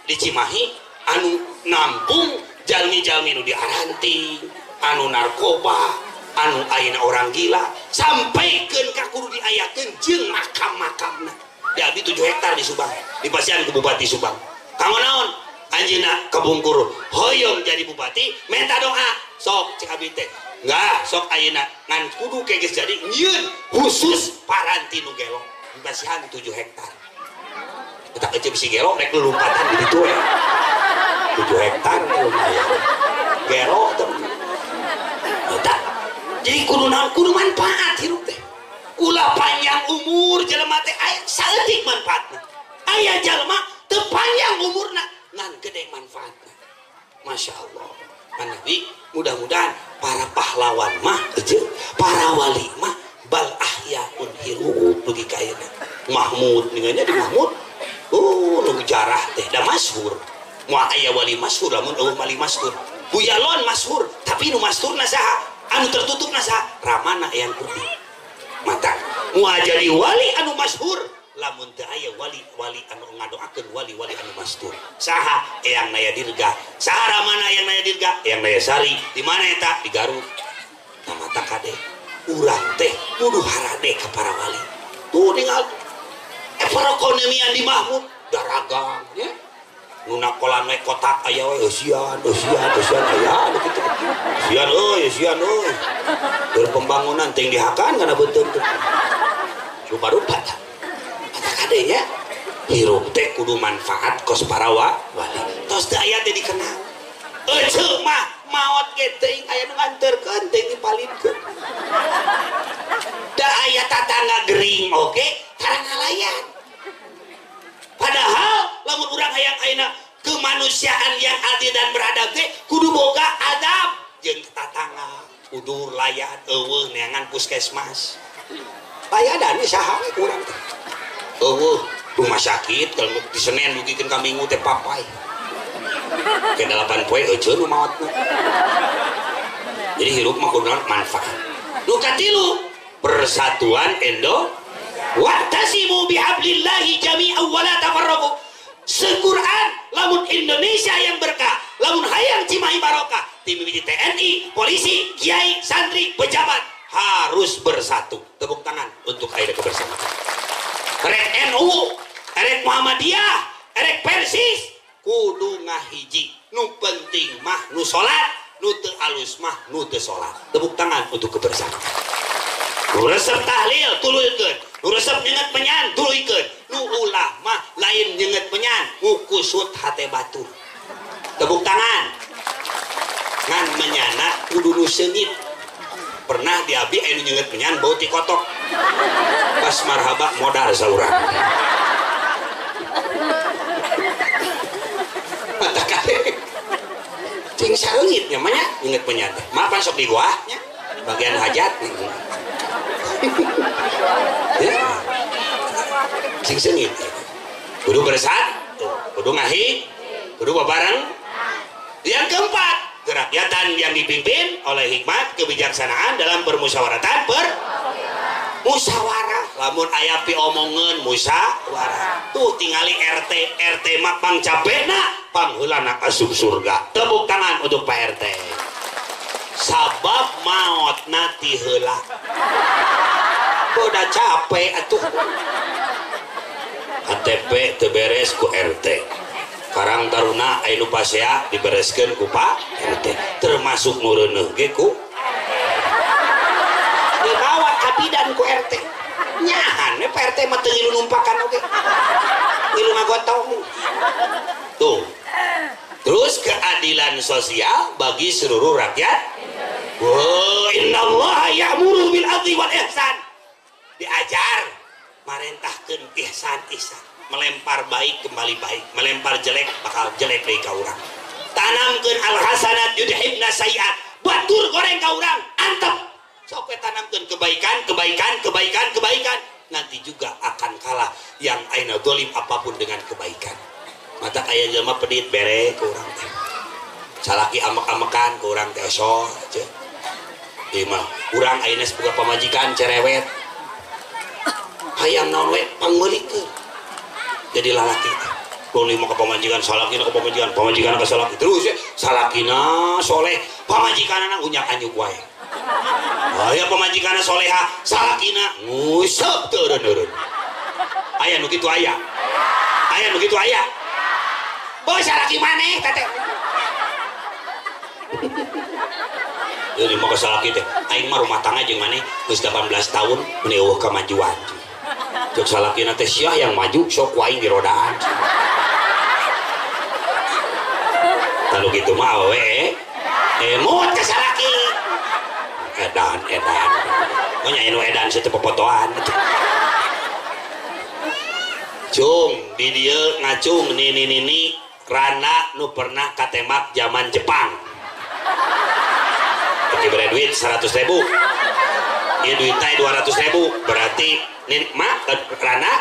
di Cimahi anu nampung jalmi-jalmi nu di Aranti, anu narkoba, anu ayeuna orang gila sampaikeun ka kudu diayakeun jeung makam-makamna. Di abdi 7 hektar di Subang, dipasihan ku Bupati Subang. Kanggo naon? Anjeunna kabungkur hoyong jadi bupati, minta doa. Sok cek abdi teh. Enggak, sok ayeuna ngan kudu ke geus jadi nyieun khusus paranti nu gelo. Dipasihan 7 hektar. Eta eueuh bisi gelo rek lulumpatan di ditu we. 7 hektar lumayan. Gelo teh. Eta jadi kudu naon? Kudu manfaat hirup teh. Ulah panjang umur jelema teh aya saeutik manfaatna. Aya jelema teu panjang umurna ngan gede manfaatna. Masya Allah. Manawi mudah-mudahan para pahlawan mah eueuh, para wali mah bal ahyaun hirup dugi ka ayeuna. Mahmud ninganya di Mahmud. Oh, nu jarah teh da masyhur. Moal aya wali masyhur lamun eueuh wali masyhur. Buyalon masyhur, tapi nu masyhurna saha? Anu tertutup nasa ramana yang kurdi mata moal jadi wali anu masyhur lamun teu aya wali-wali anu ngadoakeun wali-wali anu masyhur. Saha Eyang Naya Dirga, saha ramana Eyang Naya Dirga, Eyang Naya Sari di mana eta? Di Garut. Nah mata kade urang teh kudu harade ka para wali. Tuh ningal perekonomian di Mahmud daragang nya. Nu nakolan we kotak aya we eusian eusian eusian aya anu kitu. Eusian euy eusian euy. Keur pembangunan teh dihakan kana beuteung teh. Rupa-rupa tah. Mata kade nya hirup teh kudu manfaat kos para wali. Tos teu aya teh dikenal. Euceu mah maot ge teuing aya nu nganterkeun teuing dipalidkeun. Da aya tatangga gering oge tara ngalayan. Padahal lamun urang hayang ayeuna kemanusiaan yang adil dan beradab teh kudu boga adab jeung tatangga, kudu layan eueuh neangan puskesmas. Layadan we saha we urang teh. Eueuh rumah sakit kalau di Senin dugikeun ka Minggu teh papai. Ke 8 poe euceun nu maotna. Jadi hirup mah kudu manfaat. Nu katilu persatuan Indo. Wa'tasimu bihablillahi jami'an wa la tafarraqu. Se-Quran lamun Indonesia yang berkah, lamun hayang Cimahi barokah, tim TNI, polisi, kiai, santri, pejabat harus bersatu. Tepuk tangan untuk air kebersamaan. Rek NU, rek Muhammadiyah, rek Persis, kudu ngahiji. Nu penting mah nu salat, nu teu alus mah nu teu salat. Tepuk tangan untuk kebersamaan. Nu resep tahlil tuluykeun, nu resep nyenget menyan tuluykeun, nu ulah mah lain nyenget menyan ngukusut hate batur. Tepuk tangan. Ngan menyana kudu nu seungit. Pernah di abdi anu nyenget menyan bau ti kotok. Pas marhaba modar saurang. Mata kade. Cing sareungit nya mah nya nyenget menyan teh. Mapan sok di goah nya bagian hajat nih. Ya. Sing sengit. Kudu bersatu, kudu ngahi, kudu babareng. Yang keempat, kerakyatan yang dipimpin oleh hikmat kebijaksanaan dalam permusyawaratan musyawarah. Lamun aya piomongeun musyawarah. Tuh tingali RT, RT mah pang capekna, pangheulana asup surga. Tepuk tangan untuk Pak RT. Sabab maotna ti heula. Udah capek atuh. KTP teu beres ku RT. Karang Taruna aya nu pasea dibereskeun ku Pak RT. Termasuk nu reuneuh ge ku dibawa ka bidan ku RT. Nyahan we Pak RT mah teu ngilu numpakan oge. Ngilu ngagotong. Tuh. Terus keadilan sosial bagi seluruh rakyat. Wa innallaha ya'muru bil adli wal ihsan. Diajar marentahkeun ihsan ihsan, melempar baik kembali baik, melempar jelek bakal jelek deui ka urang. Tanamkeun al hasanat yudhibna sayiat. Batur goreng ka urang, antep. Sok we tanamkeun kebaikan, kebaikan, kebaikan, kebaikan. Nanti juga akan kalah yang aina dolim apapun dengan kebaikan. Mata aya jelema pedit bere ke urang teh. Salaki amek-amekan ke urang teh osol aja. Ieu mah urang ayeuna boga pamajikan cerewet. Hayang naon we pangmeulikeun. Jadi lalaki teh. Mun ka pamajikan salakina ka pamajikan, pamajikan ka salaki terus ya. Salakina soleh, pamajikanana unyak anyuk wae. Aya pamajikanna soleha, salakina nguseup teu eureun-eureun. Aya nu kitu aya. Aya nu kitu aya. Boy salaki maneh teh. Jadi mau ke salaki teh, aing mah rumah tangga jeung maneh geus 18 tahun meuni eueuh kamajuan. Cek salakina teh sia yang maju sok ku aing dirodaan. Kalau gitu mah awewe emot ka salaki. Edan edan. Nya nu edan situ popotoan. Cung di dieu ngacung nini nini rana nu pernah katemak zaman Jepang. Diberi duit 100.000, ieu duitna 200.000, berarti nini mak rana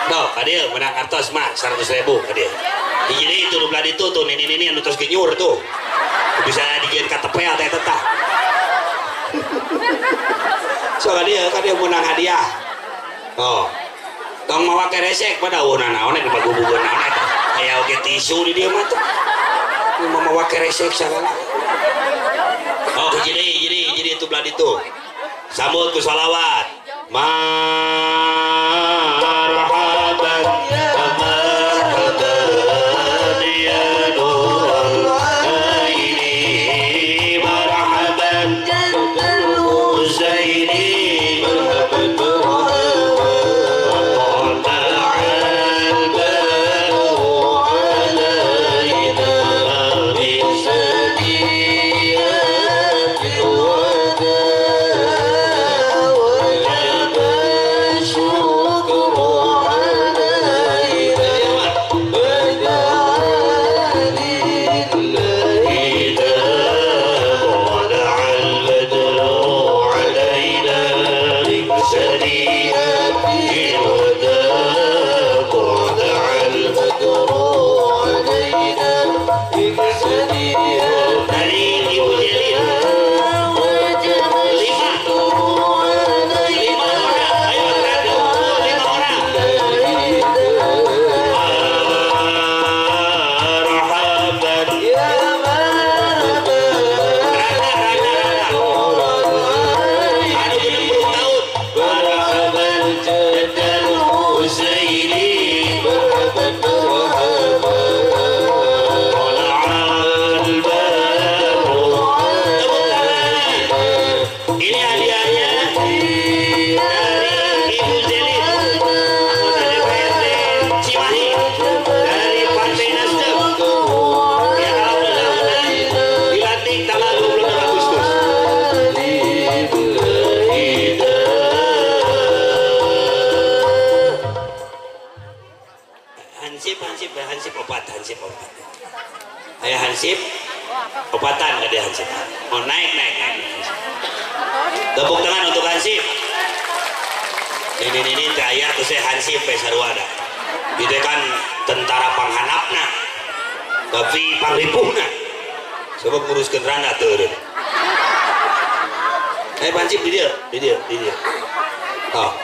tuh kadieu menang artos mak 100.000 kadieu. Hiji deui itu nu belah ditu tuh nini nini anu tos genyur tuh bisa dijieun katepel teh tetah. So kadieu kadieu menang hadiah. Oh. Tong mawa keresek pada eueuh naon di pagubugeun naon eta. Aya oge tisu di dieu mah tuh. Mawa keresek sagala. Oh, jadi itu belah itu. Sambut ku salawat. Marhaban marhaban ya nurul aini, marhaban Husaini, marhaban Hansip opatan gede Hansip. Oh naik naik naik. Tepuk tangan untuk Hansip. Ini teh aya teh Hansip we sarua da. Itu kan tentara panghanapna. Tapi panglipuhna. Sebab nguruskeun randa teu eureun. Hansip di dieu, di dieu, di dieu. Oh,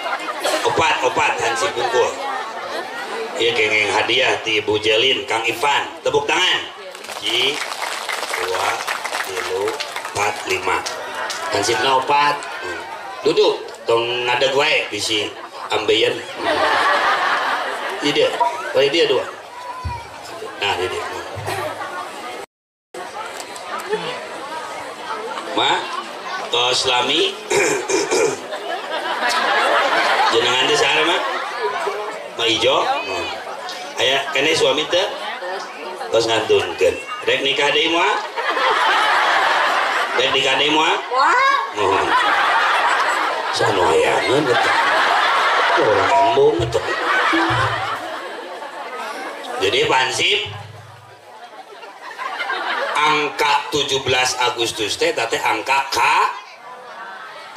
opat hansip bungkul. Ieu kengeng hadiah ti Ibu Jelin Kang Ivan. Tepuk tangan. 1, 2, 3, 4, 5. Hansipna 4. Duduk tong ngadeg wae bisi ambeien. Ieu dia. Oh, dia 2. Nah, ini dia. Ma, tos lami. Jenengan teh saha ma? Ma Ijo. Aya kene suami teh tos ngantunkeun. Rek nikah deui moal? Rek nikah deui moal? Moal. Sanu hayangeun eta. Orang embung eta. Jadi pansip angka 17 Agustus teh teh angka K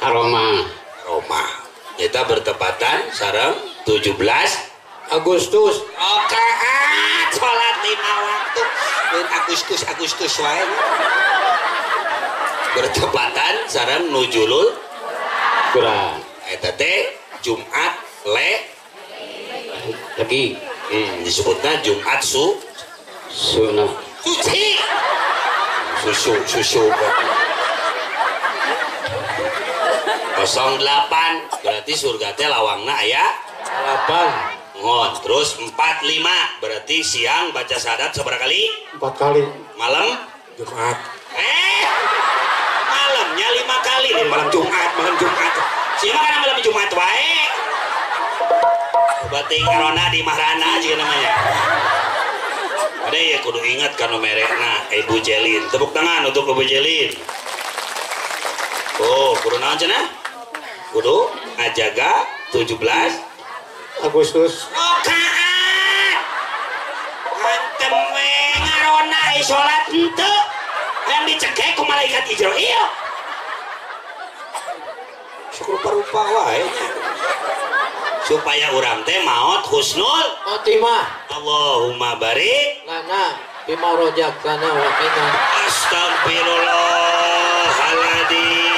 Aroma. Roma. Eta bertepatan sareng 17 Agustus. Rakaat salat 5 waktu. Lain Agustus Agustus wae. Bertepatan sareng nujulul Quran. Eta teh Jumat le lagi. Disebutna Jumat su sunah. Suci. Susu susu. 08 berarti surga teh lawangna aya 8. Ngon, terus 45 berarti siang baca syahadat seberapa kali? 4 kali. Malam Jumat. Malamnya 5 kali. Malam Jumat, malam Jumat. Siapa kan malam Jumat wae? Berarti ngarona di Mahrana juga namanya. Ada ya kudu ingat kanu merekna Ibu Jelin. Tepuk tangan untuk Ibu Jelin. Oh, kudu naon cenah? Kudu ngajaga 17 Agustus. Rakaat. Hantem we ngarona salat henteu. Hayang dicekek ku malaikat Ijrail. Sok rupa-rupa wae nya. Supaya urang teh maot husnul khotimah. Allahumma barik lana bima rojaktana wa qina. Astagfirullahaladzim.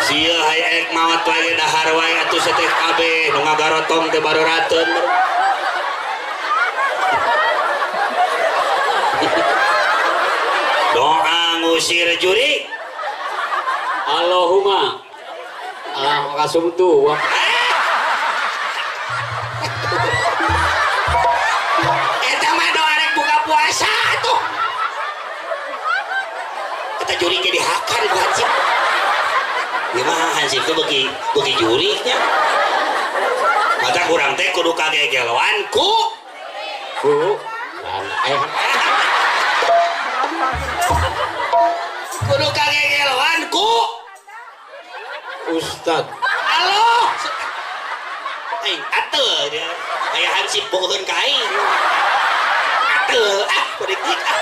Sia hayek maot wae dahar wae atuh sateh kabeh nu ngagarotong teh barorateun. Doa ngusir jurik. Allahumma kasumtu wa eta mah doa rek buka puasa atuh. Eta jurik ge dihakan ku hansip. Ieu mah hansip teh beuki beuki juriknya. Mata kurang teh kudu kagegeloan ku kudu kagegeloan ku Ustad. Halo. Aing atuh dia. Aya hansip bogoheun ka aing. Atuh ah politik ah.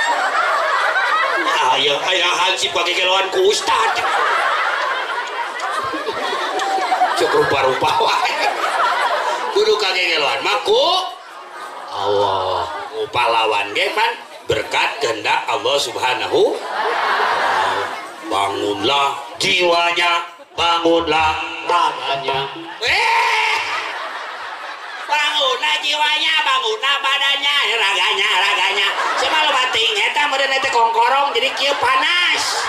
Aya aya hansip kagegeloan ku Ustad. Cuk rupa-rupa wae. Kudu kagegeloan mah ku Allah. Pahlawan ge pan berkat kehendak Allah Subhanahu. Bangunlah jiwanya, bangunlah badannya. Bangunlah jiwanya, bangunlah badannya, raganya, raganya. Cuma lo bating eta meureun eta kongkorong jadi kieu panas.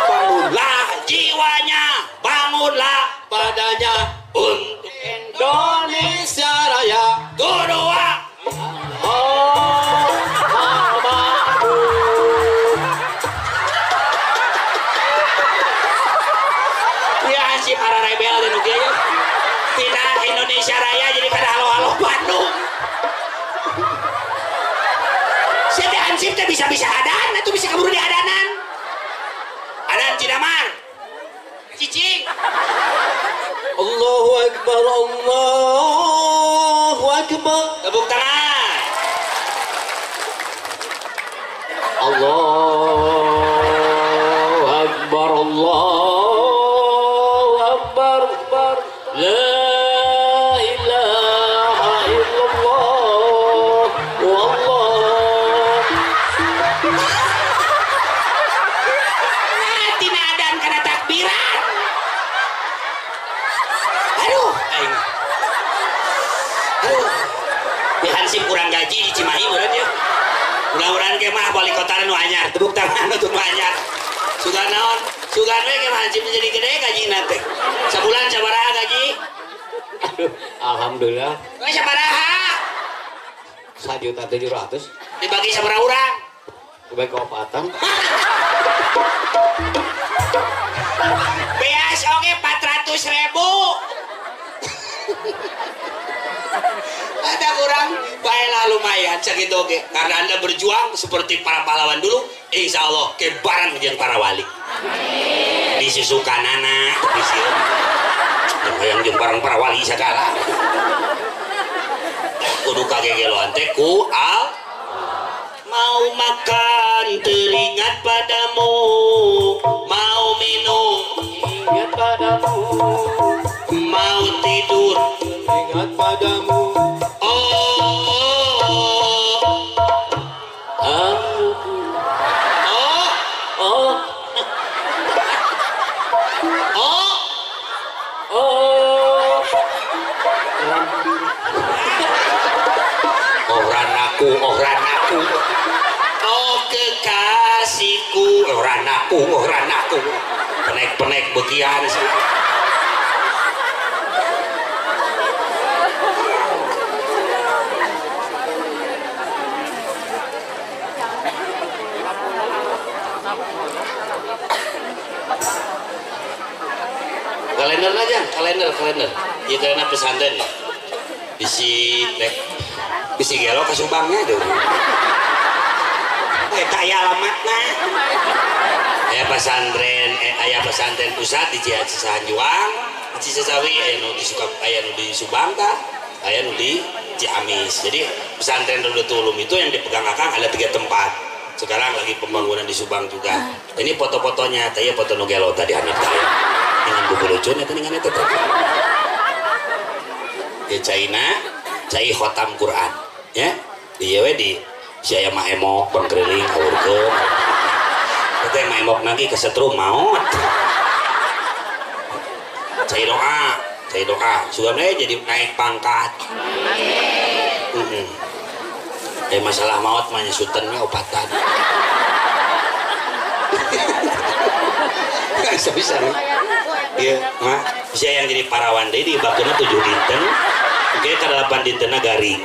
Bangunlah jiwanya, bangunlah badannya untuk Indonesia Raya. Kedua. Si para rebel dan oke tidak Indonesia Raya jadi kada halo-halo Bandung. Si teh hansip teh bisa-bisa adan atau bisa kabur di adanan. Adan Cidamar. Cicing. Allahu Akbar, Allahu Akbar. Tepuk tangan. Allahu Akbar, Allah. La ilaha illallah wallah. Tah wali kota nu anyar, tepuk tangan untuk nu anyar. Sugan naon? Sugan we ke hansip jadi gede gajina teh. Sabulan sabaraha gaji? Aduh, alhamdulillah. We sabaraha? 1.700.000. Dibagi sabaraha urang? Dibagi opatan. Beas oge 400.000. Ada kurang, baiklah lumayan segitu oke. Karena Anda berjuang seperti para pahlawan dulu, insya Allah kebaran jeung para wali. Disusukan anak, disiun. Yang jeung barang para wali segala. Kudu kagegeloan teh ku al. Mau makan teringat padamu, mau minum ingat padamu, mau tidur ingat padamu. Oh ranaku, oh kekasihku, oh ranaku, oh ranaku, penek-penek bekian sih. Kalender aja, kalender. Ya karena pesantren ya. Bisi nek bisi gelo ke Subangnya tuh. Eta aya alamatna. Aya pesantren, aya pesantren pusat di Cihanjuang, di Cisawi, aya nu di Sukab, aya nu di Subang tah, aya nu di Ciamis. Jadi pesantren Roudlotul Ulum itu yang dipegang Akang ada 3 tempat. Sekarang lagi pembangunan di Subang juga. Ini foto-fotonya, teh foto nu gelo tadi anak saya. Dengan buku lucu eta dengan eta teh. Ya China, cai khotam Quran, ya. Di we di si aya mah emok bangkriling awurkeun. Teh mah emok lagi kesetrum maot. Cai doa, sugan we jadi naik pangkat. Heeh. Masalah maot mah nya sutenna opatan. Bisa nih. Iya, mah bisa yang jadi parawan deui di bakeuna 7 dinten. Oke, ka 8 dintenna garing.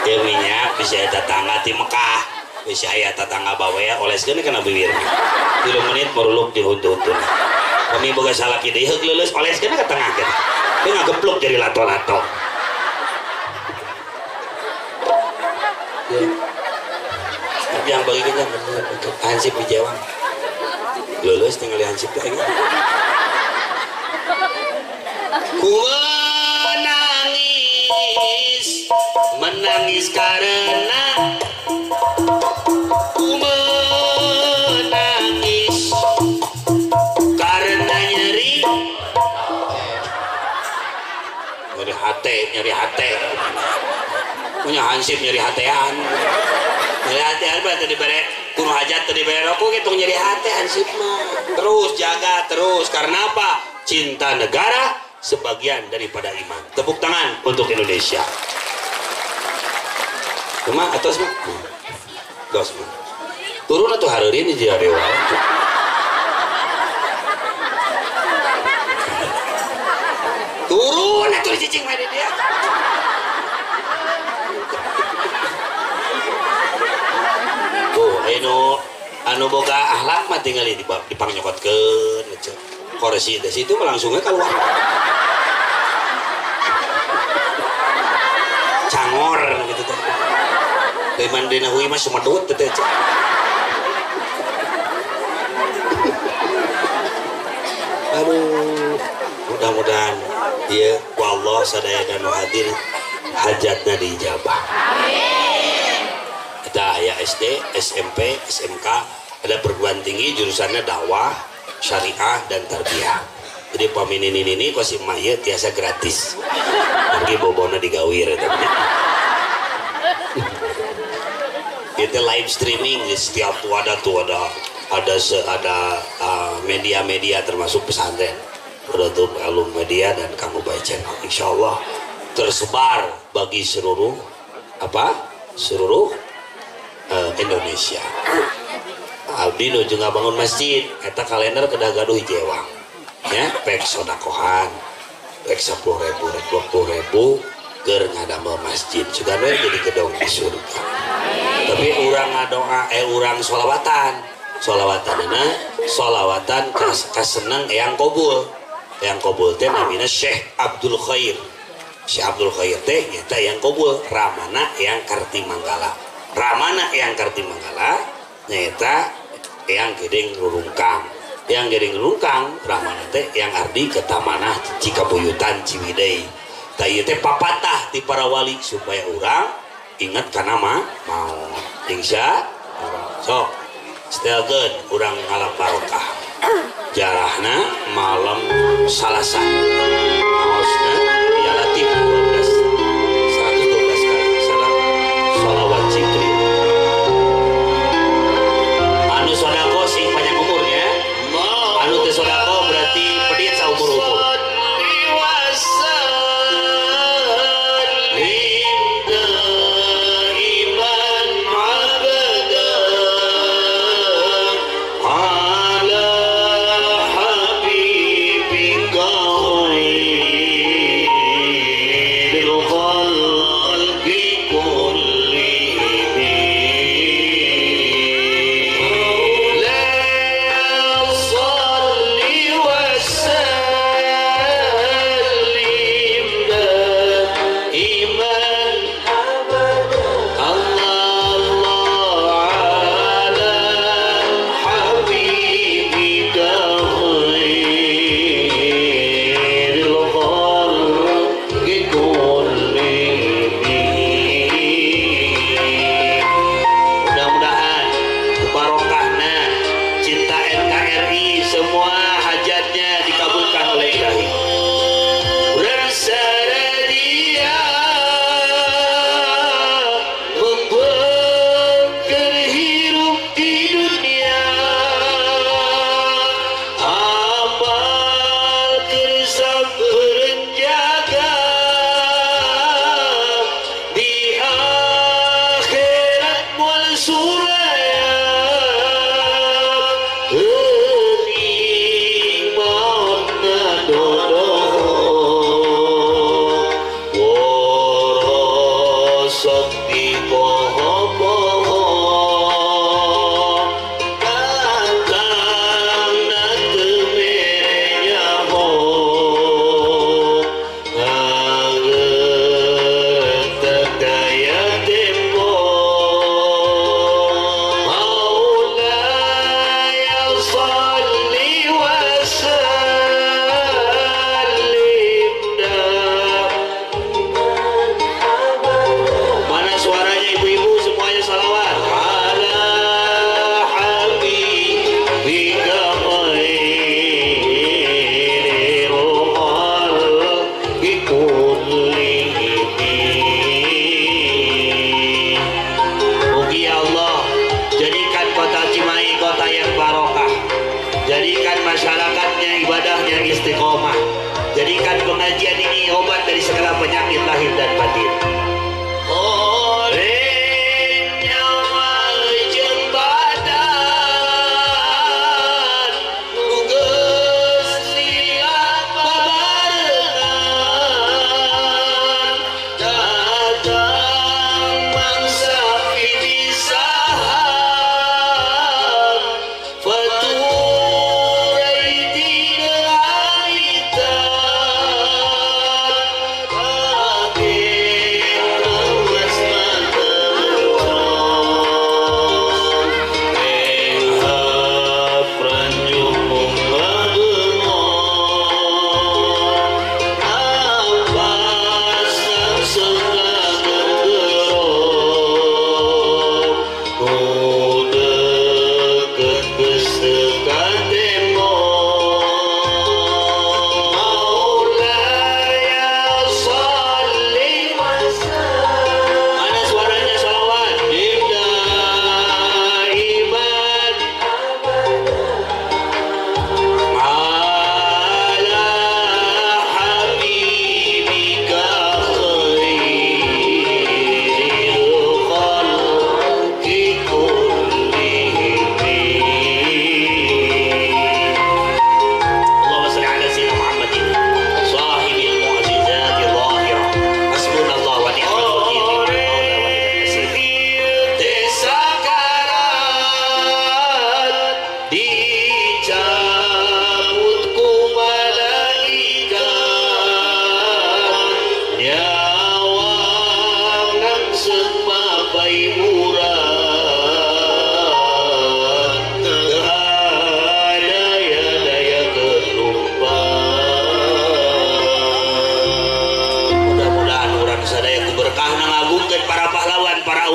Ya minyak bisa aya tetangga ti Mekah, bisa aya tetangga bawea oleskeun kana bibirna. 3 menit meruluk di huntu-huntuna. Kami boga salaki deui heug leuleus oleskeun ka tengah kitu. Dia ngageplok jadi lato-lato. Ya. Yang bagikan yang hansip di Jewang lulus tinggal di hansip lagi. Ku menangis, menangis karena ku menangis karena nyeri, nyeri hati, nyeri hati. Punya hansip nyeri hatean. Nyeri hatean mah teu dibere kuno hajat teu dibere rokok gitu nyeri hate hansip mah. Terus jaga terus karena apa? Cinta negara sebagian daripada iman. Tepuk tangan untuk Indonesia. Cuma atas mah. Dos mah. Turun atuh hareureun di Jawa. Turun atuh cicing mah di dia. Tuh, anu boga akhlak mah tinggal di dipangnyokodkeun kursi dari situ mah langsungnya keluar. Cangor gitu teh. Leuman dina hui mah sumedut teh. Aduh, mudah-mudahan ieu ku Allah sadaya nu hadir hajatna diijabah. Amin. Ada ya SD, SMP, SMK, ada perguruan tinggi jurusannya dakwah, syariah dan tarbiyah. Jadi paminin ini kok si emak ieu tiasa gratis. Pergi bobona digawir eta. Itu live streaming di setiap tuh ada media-media termasuk pesantren. Roudlotul Ulum Media dan Kang Ubay Channel. Insya Allah tersebar bagi seluruh apa? Seluruh Indonesia. Abdi nuju ngabangun masjid, eta kalender kedah gaduh hiji ewang. Ya, pek sodakohan, pek 10.000, rek 20.000 keur ngadamel masjid. Sugan we jadi gedong di surga. Tapi urang ngadoa urang sholawatan. Sholawatanana sholawatan kaseneng eyang kobul. Eyang kobul teh namina Syekh Abdul Khair. Syekh Abdul Khair teh nyata eyang kobul, ramana eyang Kartimanggala. Ramana eyang Kartimanggala nyata eyang Gedeng Rurungkang. Eyang Gedeng Rurungkang ramana teh eyang Ardi Ketamanah Cikabuyutan Ciwidey. Tah ieu teh papatah ti para wali supaya urang ingat kana maot. Insya Allah. Sok setelkeun urang ngalap barokah. Jarahna malam Salasa. Maosna ya Latif 12 112 kali salat sholawat Jibril. Anu sodako sing panjang umurnya. Anu teu sodako berarti pedit saumur-umur.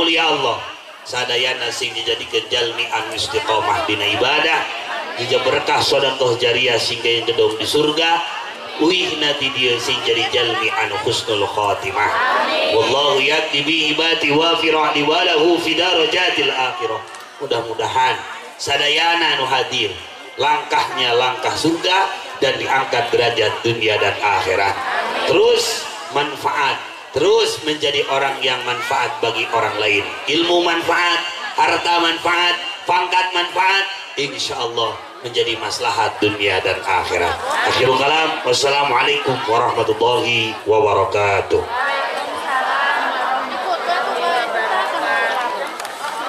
auliya Allah. Sadayana sing dijadikeun jalmi anu istiqomah dina ibadah, jija berkah sedekah jariah sing gedong di surga, uihna ti dieu sing jadi jalmi anu husnul khatimah. Wallahu yati bi ibati wa fira'li wa lahu fi darajatil akhirah. Mudah-mudahan sadayana anu hadir langkahnya langkah surga dan diangkat derajat dunia dan akhirat. Terus manfaat, terus menjadi orang yang manfaat bagi orang lain. Ilmu manfaat, harta manfaat, pangkat manfaat, insya Allah menjadi maslahat dunia dan akhirat. Akhirul kalam, wassalamualaikum warahmatullahi wabarakatuh.